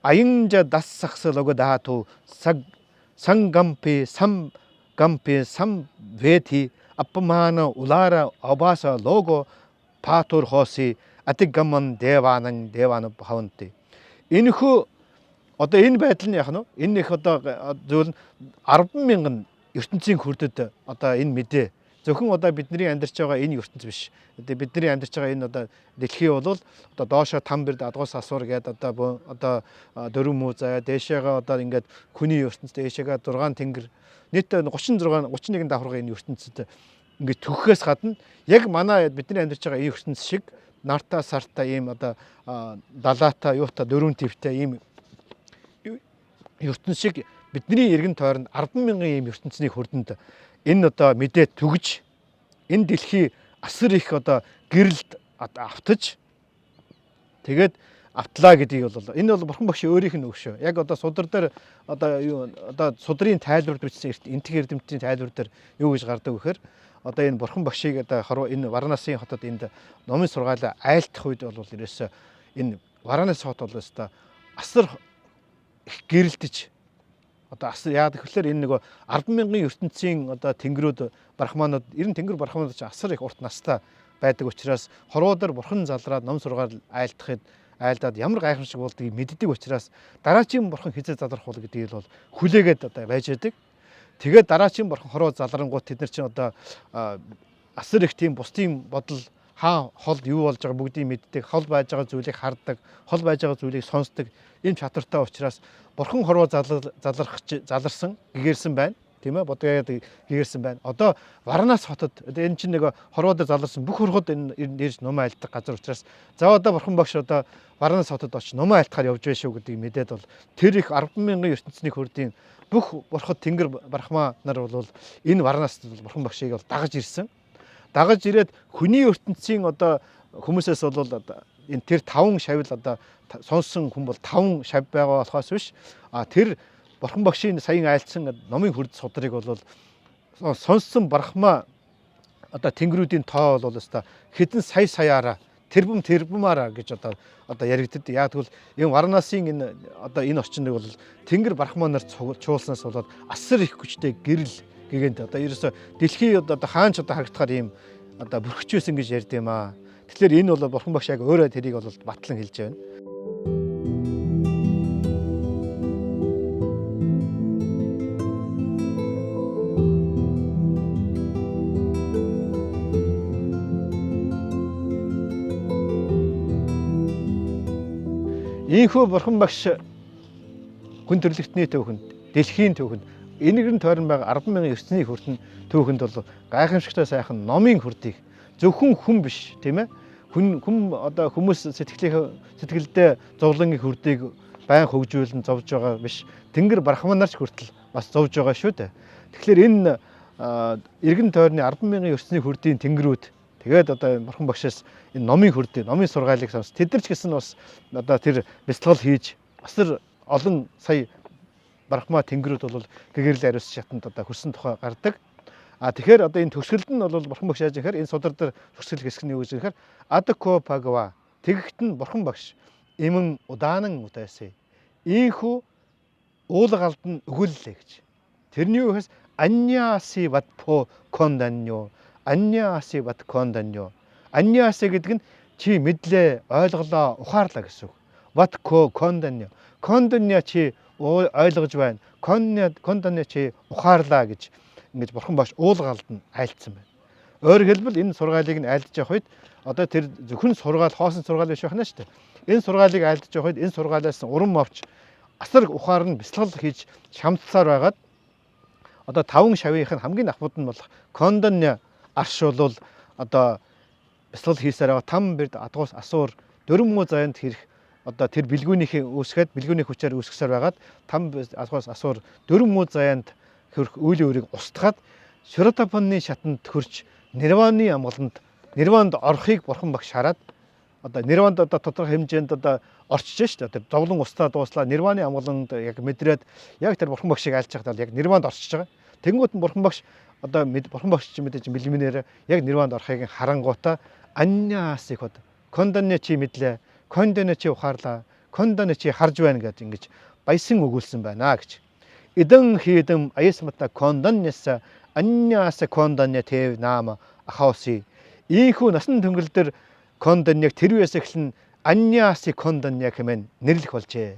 Аянжа дас сахсал ого даату саг сангампи сам гампи сам вети аппамана улара абаса лого патур хоси атигаман деванан девана бхаванти. Энэхүү одоо энэ байдал нь яг нь энэ их одоо зүйл нь 10 мянган ертөнцийн хүрдэд одоо энэ мэдээ зөвхөн одоо бидний амьдарч байгаа энэ ертөнц биш. Одоо бидний амьдарч байгаа энэ одоо дэлхий бол одоо доошоо там бэрд адгуус асуур гээд одоо дөрвөн мүү заяа дээшээгээ одоо ингээд хүний ертөнц, дээшээгээ 6 тэнгэр, нийт 36 31 давхаргын энэ ертөнцид ингээд төгөхөөс гадна яг манай бидний амьдарч байгаа энэ ертөнц шиг нартаа сартаа ийм одоо далаатай юутай дөрвөн твтэй ийм ертөнц шиг бидний эргэн тойронд 10 мянган ийм ертөнцийн хөрдөнд энэ одоо мэдээ түгж энэ дэлхий асар их одоо гэрэлд автаж тэгээд автлаа гэдгийг бол энэ бол бурхан багш өөрийнх нь үг шүү. Яг одоо судар дээр одоо юу одоо судрын тайлбарт бичсэн энтэг эрдэмтдийн тайлбар дээр юу гэж гардаг вэхээр одоо энэ бурхан багшийг одоо хорвоо энэ Варанасын хотод энд номын сургаалаа айлтах үед бол ерөөсөө энэ Варанас хот бол өстой асар их гэрэлтэж одоо асар яагаад гэхэлэр энэ нөгөө 10 мянган ертөнцийн одоо тэнгэрүүд брахманууд ер нь тэнгэр брахманууд ч асар их урт настай байдаг учраас хорвоо дээр бурхан залраад ном сургаал айлтахад айлдаад ямар гайхамшиг болдгийг мэддэг учраас дараачийн бурхан хизээ залрах бол гэдгийг бол хүлээгээд одоо байж байдаг. Тэгээд дараачийн бурхан хорвоо залрангуут тэд нар чинь одоо асар их тийм бусдын бодол хаа хол юу болж байгаа бүгдийг мэддэг, хол байж байгаа зүйлийг хардаг, хол байж байгаа зүйлийг сонсдог ийм чадвартай учраас бурхан хорвоо залрах заларсан гэгэрсэн байна. Тийм ээ, бодгояад гэгэрсэн байна. Одоо Варанас хотод одоо энэ чинь нэг хорвоо дээр заларсан бүх хорход энэ нэрж нумаа айлтдаг газар учраас за одоо бурхан багш одоо Варанас хотод очиж нумаа айлтахаар явж байна шүү гэдгийг мэдээд бол тэр их 10 мянган ертөнцийн хөрдийн бүх бурхад тэнгэр брахма нар бол энэ Варанаст бурхан багшийг бол дагаж ирсэн. Дагаж ирээд хүний ертөнцийн одоо хүмүүсээс бол одоо энэ тэр таван шавил одоо сонсон хүн бол таван шав байгаа болохоос биш а тэр бурхан багшийн саяхан айлтсан номын хүрд судрыг бол сонссон брахма одоо тэнгэрүүдийн тоо бол өстой хэдэн сая саяараа тэрбум тэрбумаараа гэж одоо яригддаг. Яг тэгвэл энэ Варанасын энэ одоо энэ орчныг бол тэнгэр брахма нар чуулснаас болоод асар их хүчтэй гэрэл гэгэнт одоо ерөөсө дэлхий одоо хаанч одоо харагдахаар ийм одоо бүрхэж байсан гэж ярьд юм аа. Тэгэхээр энэ бол бурхан багш яг өөрөө тэрийг бол батлан хэлж байна. Ийхүү бурхан багш хүн төрлөختний түүхэнд, дэлхийн түүхэнд энэгэн тойрон байгаа 10 мянган ертөнцийн хүртэн түүхэнд бол гайхамшигтай сайхан номын хүрдийг зөвхөн хүн биш, тийм ээ, хүн одоо хүмүүс сэтгэлдээ зовлонгийн хүрдийг байн хөгжүүлэн зовж байгаа биш, тэнгэр брахманарч хүртэл бас зовж байгаа шүү дээ. Тэгэхээр энэ эргэн тойрны 10 мянган ертөнцийн хүрдийн тэнгэрүүд тэгээд одоо бурхан багшаас энэ номын хүрдийг, номын сургаалыг сонс. Тэд нар ч гэсэн бас одоо тэр бяцлал хийж асар олон сая брахма тэнгэрүүд бол гэгэрэл ариус шатанд одоо хөрсөн тухай гардаг. А тэгэхээр одоо энэ төгсгөлд нь бол бурхан багш яаж гэхээр энэ судар дээр төгсгөл хэсэг нь юу гэж гэхээр адко пагва тэгэгт нь бурхан багш эмэн удаанан удаасэ. Ийхүү уулга алдан өгүүллээ гэж. Тэрний үхээс аньяаси ватпо конданьо аньяаси ват конданьо. Аньяаси гэдэг нь чи мэдлээ, ойлголоо, ухаарлаа гэсэн үг. Ватко конданьо. Конданьо чи ойлгож байна. Конданьо чи ухаарлаа гэж ингэж бурхан багш уулга алдан айлтсан байна. Өөрөөр хэлбэл энэ сургаалыг нь айлдж явах үед одоо тэр зөвхөн сургаал, хоосон сургаал биш байна шүү дээ. Энэ сургаалыг айлдж явах үед энэ сургаалаас урам авч асар ухаар нь бясалгал хийж шамтсаар байгаад одоо 5 шавынх нь хамгийн ахмад нь болох Кондон арш бол одоо бясалгал хийсээр байгаа там бэрд адгуус асуур дөрвөн муу заяанд хэрэх одоо тэр бэлгүүнийхээ үүсгээд бэлгүүний хүчээр үүсгэсээр байгаад там адгуус асуур дөрвөн муу заяанд хөрөх үеийн өрийг устгаад Шротапанны шатанд хөрч нирваны амгаланд нирванд орохыг бурхан багш хараад одоо нирванд одоо тодорхой хэмжээнд одоо орчиж шүү дээ. Тэр зовлон устдаа дууслаа нирваны амгаланд яг мэдрээд яг тэр бурхан багшийг айлж байхдаа яг нирванд орчиж байгаа. Тэнгүүт нь бурхан багш одоо бурхан багш чинь мэдээж бэлмэнээр яг нирванд орохыг харангуутаа аньяасыг хот кондоны чи мэдлээ, кондоны чи ухаарлаа, кондоны чи харж байна гэж ингэж баясан өгүүлсэн байна гэж. Идэн хийдэм аясмата кондоннес аньяаса кондоны тэв наама ахауси. Ийхүү насан төнгөл дээр кондоныг тэр үеэс эхлэн аньяаси кондоня хэмээн нэрлэх болжээ.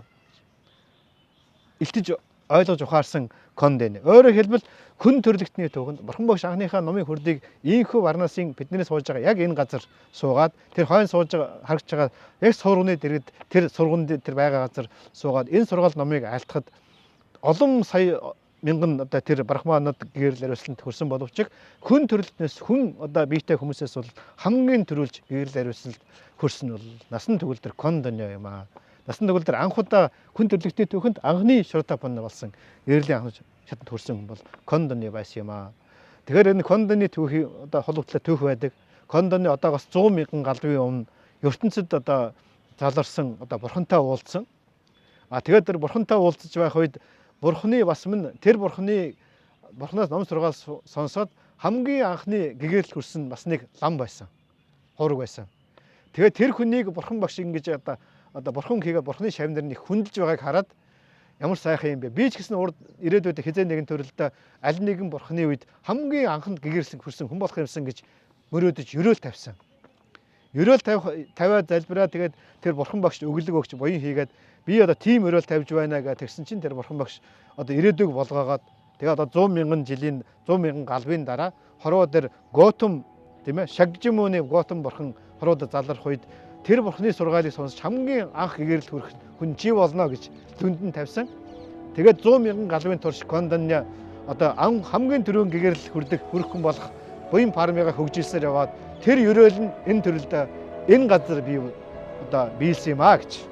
Илтэж ойлгож ухаарсан кондон. Өөрөөр хэлбэл хүн төрлөختний түүхэнд бурхан багш анхныхаа номын хурлыг ийхүү Варнасын биднээс сууж байгаа яг энэ газар суугаад тэр хойно сууж байгаа харагч байгаа яг сургууны дэргэд тэр сургуунд тэр байгаа газар суугаад энэ сургаал номыг айлтахад олон сая мянган одоо тэр брахманууд гэрэл ариусланд хөрсөн боловч хүн төрөлтнөөс хүн одоо биетэй хүмүүсээс бол хамгийн төрүүлж гэрэл ариусланд хөрсөн бол насан төгөлдөр кондонио юм аа. Насан төгөлдөр анх удаа хүн төрлөختний түүхэнд анхны шротапанна болсон гэрлийн анх шатанд хөрсөн хүн бол кондонио байсан юм аа. Тэгэхээр энэ кондоны түүхий одоо холбогдлоо түүх байдаг. Кондоны одоогоос 100 мянган галвын өмнө ертөнцид одоо заларсан одоо бурхантай уулзсан. А тэгээд тэр бурхантай уулзаж байх үед бурхны бас минь тэр бурхны бурхнаас ном сургаал сонсоод хамгийн анхны гэгэрэл хүрсэн бас нэг лам байсан. Хуураг байсан. Тэгээд тэр хүнийг бурхан багш ингэж одоо бурхан хийгээ бурхны шавнар нэг хүндэлж байгааг хараад ямар сайхан юм бэ? Би ч гэсэн урд ирээдүйд хизээ нэгэн төрөлдөө аль нэгэн бурхны үед хамгийн анханд гэгэрсэн хүрсэн хүн болох юмсан гэж мөрөөдөж өрөөл тавьсан. Өрөөл тавиад залбираа тэгээд тэр бурхан багш өглөг өгч буян хийгээд би одоо тийм өрөөл тавьж байна гэж тэгсэн чинь тэр бурхан багш одоо ирээдүйг болгоогоод тэгээд одоо 100 мянган жилийн 100 мянган галвын дараа хорвоо дээр Готам тийм Шагжимүний Готам бурхан хорвоод залрах үед тэр бурханы сургаалыг сонсч хамгийн анх гэгэрэл хүрэх хүн чи болно гэж дүнд нь тавьсан. Тэгээд 100 мянган галвын турш Кондоня одоо хамгийн түрүүн гэгэрэл хүрдэх хүрэх хүн болох буян пармигаа хөгжүүлсээр яваад тэр ерөөл нь энэ төрөлд энэ газар би одоо биелсэн юм а гэж.